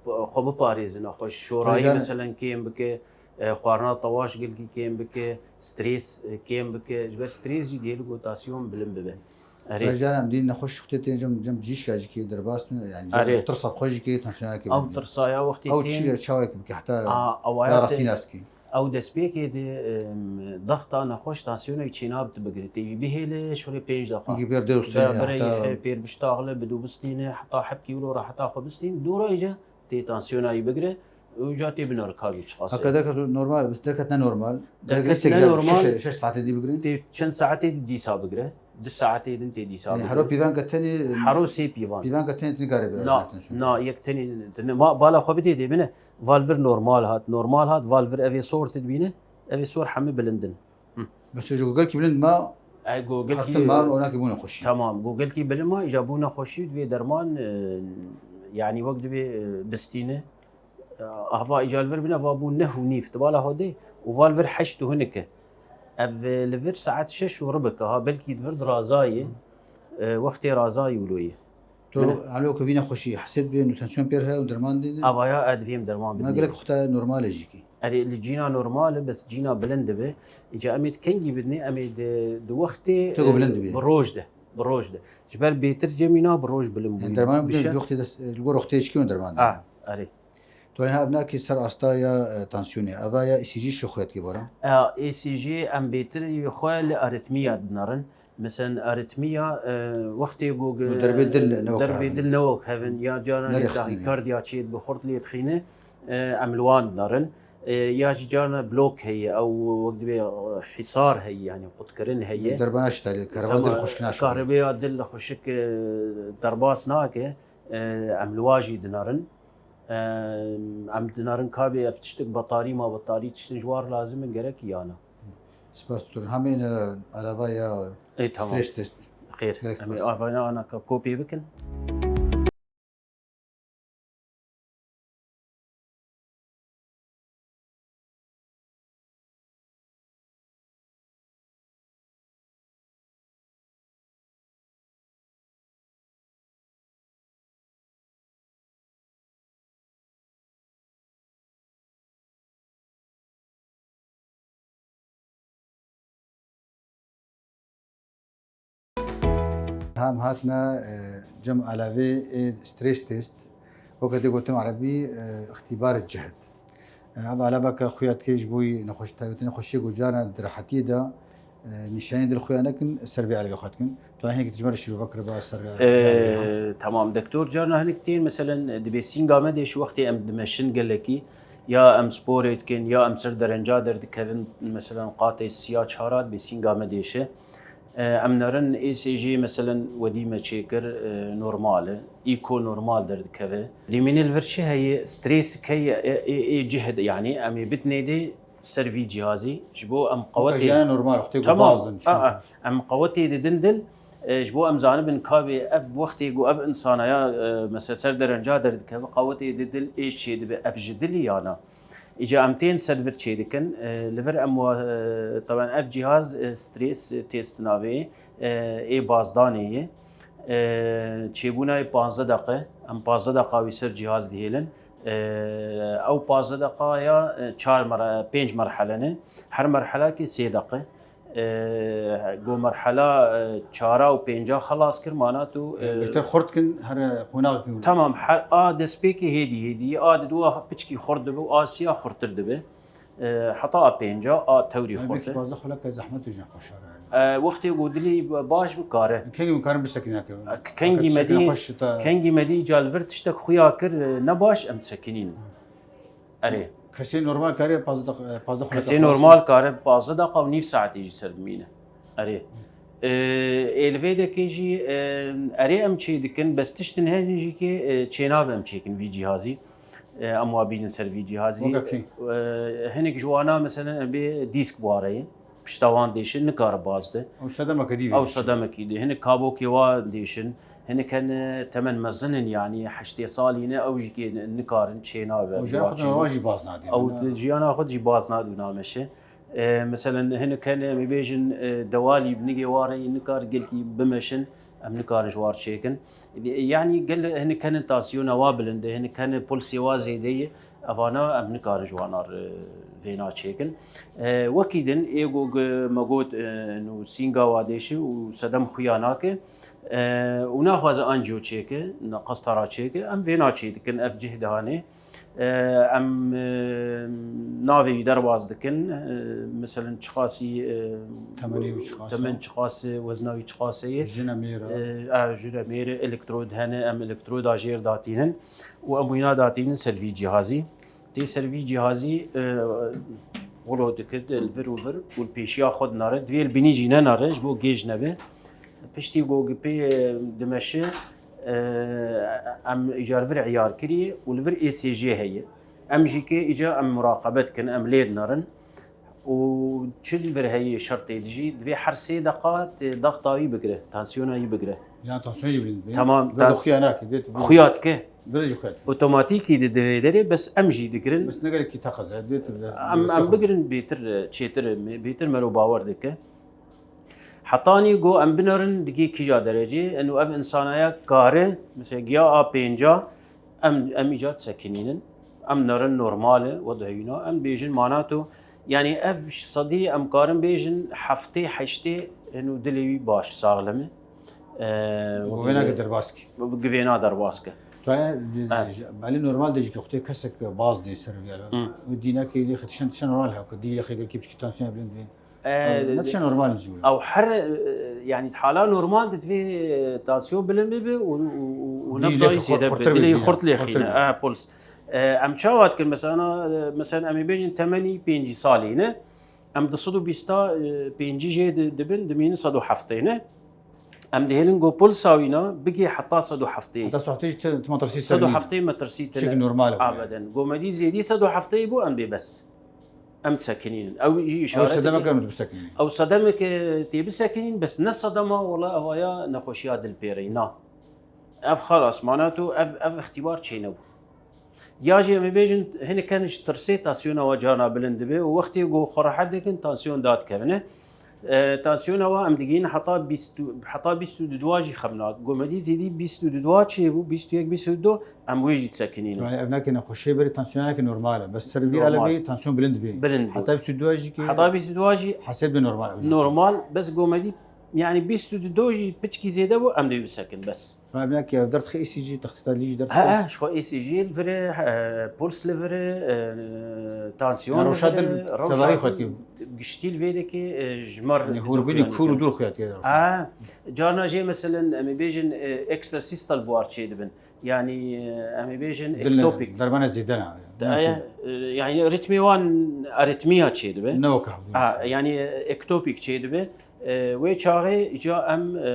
xwe biparêzin. Xwe şorayî mesela kêm bike. E, xwarina tewaş gelkî kêm bike, strês e, kêm bike. Ji ber strês jî dihêlî ku tansiyona bilind bibe. Erê. Bacaran em dî nexweş wextê tên cem cem cîşka jî kê derbas ne yani Erê. Tirsa xwe jî kê tansiyona kê. Ew tirsa ya wextê ew çi çawek bike heta ya rastî nas kê. Ew destpêkê de dexta nexweş tansiyona wî çênab tu bigirî. Tê wî bihêle şûrê pênc deqa. Gî pêr dê û sê ne heta. Pêr biştaxile bi dû bistîne heta hepkî wilo re heta xwe bistîn. Dû rayî tê tansiyona wî bigire û ca tê bine rikabî çiqas. Heke derket normal, derket ne normal. Derket ne normal. Şeş saetê dî bigire. Tê çend saetê dî dîsa bigire. Du saetê din tê dîsa bigire. Hero pîvanke tenê. Hero sê pîvan. Pîvanke tenê tu nikare bigire. Na, na, yek tenê. Ma bala xwe bidê dê bine. Valvir normal hat, normal hat. Valvir evê sor tu dibîne. Evê sor hemî bilindin. Mesela ji gogelkî bilind ma Ey gogelkî ma onakî bû nexweşî. Tamam, gogelkî bilind ma îca bû nexweşî divê derman e, yanî wek divê e, bistîne. E, Ahva îca li vir bine va bû neh û nîv. Tu bala xwe dê û va li vir heşt û hinike. Ev e, li vir saet şeş û ribike ha belkî di vir di razayê. E, wextê razayî wilo ye. Tu alo ku vî nexweşî hesêb bê nûtensiyon pêr heye û derman dê de? Avaya ez divêm derman bidinê. Ma gelek xwe te normal e jî kî. Erê li cîna normal e, bes cîna bilind dibe. Îca em ê di kengî bidinê, em ê di, di wextê Teko bilind e, dibî. Bi roj de. Bi roj de. Ji ber bêtir cemîna bi roj bilind bûyî. Dermanê bi wextê de li gor wextê çi kirin derman dibî. Ah, erê. Tu ev nakî ser asta ya e, tansiyonê. Eva ya E C G şixuyet kî bora. E, E C G em bêtir xwe li aritmiya dinerin. Mesela aritmiya e, wextê ku derbê dil ne wek derbê dil ne wek hevin ya carna lê tahikardiya çê dibe xurt lê dixîne e, em li wan dinerin. E, ya jî carna blok heye ew wek dibê e, hîsar heye yani qutkirin heye. Derbana şita lê kahreba dil xweşik naşe. Kahrebeya dil xweşik e, derbas nake e, em li wa jî dinerin. E, em dinerin kabê ev tiştik betarî ma betarî tiştin ji war lazim in gerek yana. Spas tu. Hemî ne alava ya Ê, tamam. Stress test. Xêr. Gelek Em ê spas. Avana anaka kopyê bikin. Hem hatine e, cem alevê ê stress test. Weke tê gotim erebî e, îxtîbar cihd. E, ev aleveke xuya dikê ji bo yî nexweş-, taybetî nexweşiyê ku carna di rehetiyê de e, nîşanî dil xuya nekin, ser vê alevê xwe dikin. Tu hingekî ji me re şîrove kiriba ser e, alevê ha? E, tamam, doktor, carna hinek tên, meselen, dibê sînga me dêşi wextê em dimeşin gelekî, ya em sporê dikin, ya em ser derenca derdikevin, meselen, qatê siya çara dibê sînga me dêşe. E, em nerin E C G, meselen, wedî me çêkir, e, normal e. Îko normal derdikeve. Dîmînê li vir çi heye? Strêsik heye, e, e, e, cihd, yanî em ê bitnê dê ser vî cihazî. Ji bo em qewetê... Jiyana normal, wextê ku Tamam. bazdin, A, a, em qewetê didin dil, e, ji bo em zanibin kabê ev wextê ku ev insana ya, e, mesela ser derenca derdikeve, qewetê di dil ê çêdibe, ev ji dilî ya na. Îca em tên ser vir çêdikin. E, li vir em wa, e, taban ev cîhaz, e, strês, e, test navê, e, ê bazdanê ye. E, çêbûna yê panzdeh deqe. Em panzdeh deqa wî ser cîhaz dihêlin. E, ew panzdeh deqa ya, e, çar mer-, pênc merhele ne. Her merhelakê sê deqe. E, go merhela, e, çara û pênca xelas kir, mana tu, e, Bêtir xurt kin, her qonaxekî hûn. Tamam, her, a destpêkê hêdî hêdî, a di dua piçkî xurt dibe û a siya xurtir dibe. E, heta a pênca, a tewrî Yani xurt belkî e. Bazda xuleke zehmet û jin xweşar e. E, wextê ku dilî baş bikare. Kengî min karin bisekîne ke. E, kengî Heke medî, tiştekî xweş ta- kengî medî ca li vir tiştek xuya kir, e, ne baş, em disekinîn. Erê. Kesê normal kare pazda, pazda xuleke Kesê xweş normal kare pazdeh deqa û nîv saetê jî ser bimîne. Erê. E, ê li vê dekê jî, e, erê em çê dikin, bes tiştin hene jî ki, e, çênabe em çêkin vî cîhazî. E, em wa bînin ser vî cîhazî. Weke kî? E, hinek ji wana, meselen, em bê dîsk wareyê. Pişta wan dêşin, nikare baz de. Ew sedemeke dî vê Ew dêşin. Sedemekî dî. Hinek kabokê wa dêşin. Hinek hene temen mezin in, yanî heştê salî ne, ew jî kê nikarin çênabe. Ew jiyana xwe normal jî baz nadî. Ew jiyana xwe jî baz nadî û nameşe. E, meselen, hinek hene, em ê bêjin, e, dewalî bi nigê wa re yê nikar gelkî bimeşin, em nikarin ji war çêkin. Yanî gel hinek hene tansiyona wa bilind e, hinek hene pulsê wa zêde ye, evana em nikarin ji wana re vêna çêkin. E, wekî din, ê go gi-, me got, e, nû sînga wa dêşi û sedem xuya nake, e, û naxwaze anjiyo çêke, na qestara çêke, em vêna çê dikin, ev cih dihanê. E, em, e, navê wî derbas dikin. E, meselen çiqasî, e, Temenê wî çiqas e? Temen çiqas e, wezna wî çiqas e? Jin e, mêr e? E, e, jin e, mêr e, elektrod hene, em elektroda jêr datînin û em wîna datînin ser vî cîhazî. Tê ser vî cîhazî, e, wilo dike, li vir û vir û li pêşiya xwe dinare. Divê li binî jî nenare, ji bo gêj nebe. Piştî ku pê, e, dimeşe, e, em îcar vir îyar kiriye û li vir E C G heye. Em jî kê îca em muraqebe dikin, em lê dinerin. Û çi li vir heye şertê dijî, divê her sê deqa tê daxta wî bigire, tansiyona wî bigire. Can tansiyon jî bilind be. Tamam, Vir de tans-, xuya nake, divê tu xuya dike. Vir de jî xuya dike. Otomatîkî di divê derê, bes em jî digirin. Bes ne gerekî teqez e, divê tu Em, em bigirin bêtir, çêtir, bêtir mero bawer dike. Hetanî ku em binerin digê kîja derecê, eno ev însanaya kare, mesela giya a pênca, em, em îca disekinînin. Em nerin normal e, wedeyîna, em bêjin manato. Yanî ev sedî em karin bêjin heftê, heştê, eno dilê wî baş, saxlem e. Ee, Govêna ki derbas ki. Givêna derbas ki. Tu e, Evet. Belê normal de jî ki xutê kesek baz dê ser viyar. Hı. Û dînekê lê xetişen tişen normal hewke. Dî lê xê gelkî piçkî tansiyon bilind bê. Ee, Ew ne tişe normal in jî wilo? Ew her, e, yanî hala normal de divê, e, tansiyon bilind bibe û, û, û, û Dî nebda lê wî xurt, zêde xurtir be, dilê bê, xurt lê xîne, xurtir bê. E, puls. E, em çawa dikin? Mesela, e, mesela em ê bêjin temenî pêncî salî ne. Em di sed û bîsta, e, pêncî jê di-, dibin, dimînin sed û heftê ne. Em dihêlin ku pulsa wîna bigê heta sed û heftê. Heta sed û heftê jî ti-, ti metirsî ser nîne. Sed û heftê metirsî tine. Şekil normal e. Abeden. Gomedî zêdî sed û heftê bû, em bê bes. Em disekinînin. Ew jî Ew işaret sedemeke dike. Em dibisekinînin. Ew sedemeke tê bisekinîn, bes ne sedema wela evaya nexweşiya dilpêreyî, na. Ev xalas, manato ev, ev îxtîbar çênebû. Ya jî em ê bêjin, hinek ken ji tirsê tansiyona we carna bilind dibe û wextê ku xwe rehet dikin, tansiyon dadikevine. E, tansiyona we em digihîn heta bîst û, heta bîst û du jî xemna. Gomedî zêdî bîst û du çêbû, bîst û yek, bîst û du, em wê jî disekinînin. Yani ev nake nexweşiyê berê tansiyoneke normal e. Bes ser vî Normal. Elebê tansiyon bilind bê. Bilind bû. Heta bîst û du jî ki Heta bîst û du jî hesed bê normal. Normal, bes gomedî, yani bîst û du jî piçkî zêde bû, em dê bisekin, bes. Ev nake ev derdixê E C G, textîta lî jî derdixê. He, he, ji xwe E C G li vir e, e, puls li vir e, e, tansiyon Ya li vir e, rewşa dil tevahî rewşa xwe dikî. Giştî li vê dekê, e, ji me re Yani hûrbînî kûr û dûr xuya diye rewşa. Ha, carna jê meselen em ê bêjin, e, extra systole buhar çê dibin. Yani, e, em ê bêjin Dil ne, ektopik. Derbana zêde ne. De, e, e, yani ritmê wan aritmiya çê dibe. Ne weke hevdû. Ha, yani, e, ektopik çê dibe. E, wê çaxê îca em, e,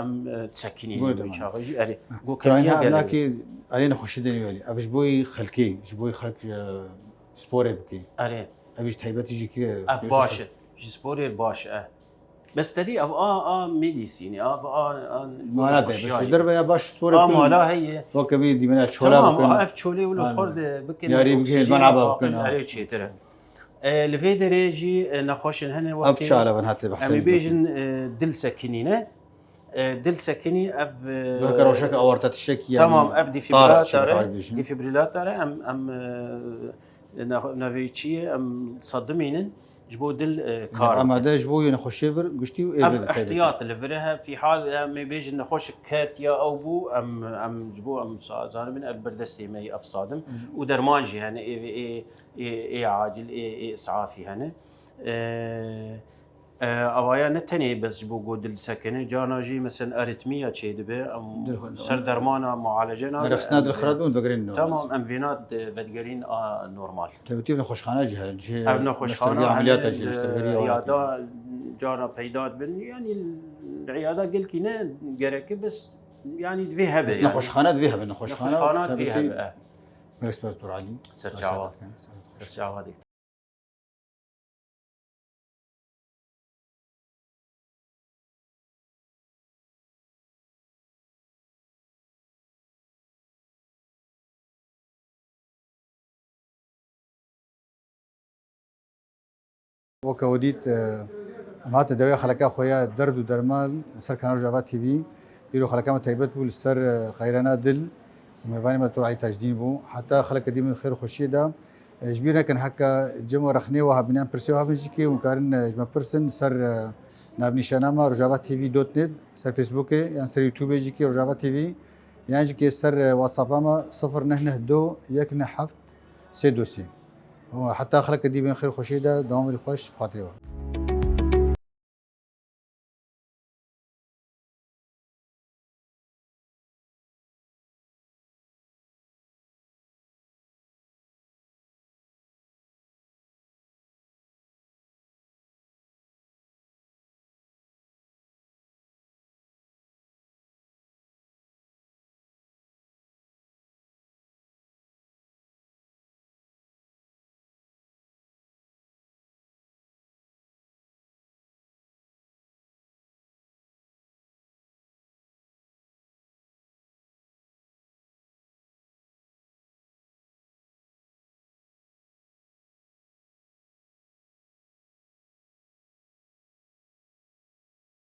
em, e, disekinînin Buyurun. Wê çaxê jî. Erê, Ha, go Ukrayna kemiya gelê. Emlakê erê nexweşî denî welî. Ev ji bo yî xelkê, ji bo yî xelk, e, sporê bikê. Erê. Ev ji taybetî jî kire. Ev baş e. Ji sporê baş e. Bes tedî ev a, a medîsînî, a, a, a Mala de, nexweşiya bes ji ye. Derve ya baş sporê A bikin. Mala heye. Weke bî dîmena çola Tamam, bikin. A ev çolê wilo Aynen. Xwar de bikin, Yarî bikin, oksijeni bana baqin, bakın. Erê çêtir e. E, li vê derê jî, e, nexweşin hene Ev wextê çi alevin hatiye em ê bêjin, e, dil sekinîne. E, dil sekinî ev, e, Weke rewşeke aorta tiştekî yani Tamam, ev tar defibrilator e. Çi bêjin? Defibrilator e, em, em, e, ne-, nevê çi ye, em sedimînin ji bo dil, e, kar Amade ji bo yê nexweşiyê vir giştî û ê Ev vir de taybetî. Îhtiyat li vir e, fîhal em ê bêjin nexweşik ket ya ew bû, em, em ji bo em sa-, zanibin ev berdestê me yê ev sadim. Hı. Û derman jî hene, ê, ê, ê, ê acil, ê, ê isafî hene. E, e, avaya ne tenê bes ji bo ku dil sekine, carna jî mesela aritmiya çêdibe, em Dil xwe ser dermana mualece nabe, Rexistina em dil xirab bûn, vegerîn normal. Tamam, em vêna de vedigerîn a normal. Tevtîv nexweşxane jî hene, jî Ev nexweşxana neştergehê ameliyata hene, jî, neştergehê e, ameliyata. Ya da cara peyda dibin. Yanî îyada gelkî ne gerek e, bes yanî divê hebe. Bes yanî. Nexweşxane divê hebe, nexweşxane. Nexweşxane divê hebe, e. Gelek spas Doktor Elî. Ser çava. Ser çava. Weke we dît, e, em hatin dawî xeleka xwe ya derd û derman li ser kanal Rojava T V. Îro xeleka me taybet bû li ser, e, qeyrana dil û mêvanê me Doktor Elî Tajdîn bû. Heta xeleke dî bin xêr xweşiyê de. E, ji bîr nekin heka cem û rexnê we hebînan pirsê we hebin jî kê hûn karin, e, ji me pirsin ser, e, navnîşana me rojava T V dot net, ser Facebookê yan ser YouTubeê jî kê Rojava T V, yan jî kê ser, e, WhatsAppa me sifir neh neh du yek neh heft sê du sê. Û heta xeleke dî bên xêr xweşiyê de, dewam bî xweş, xatirê we.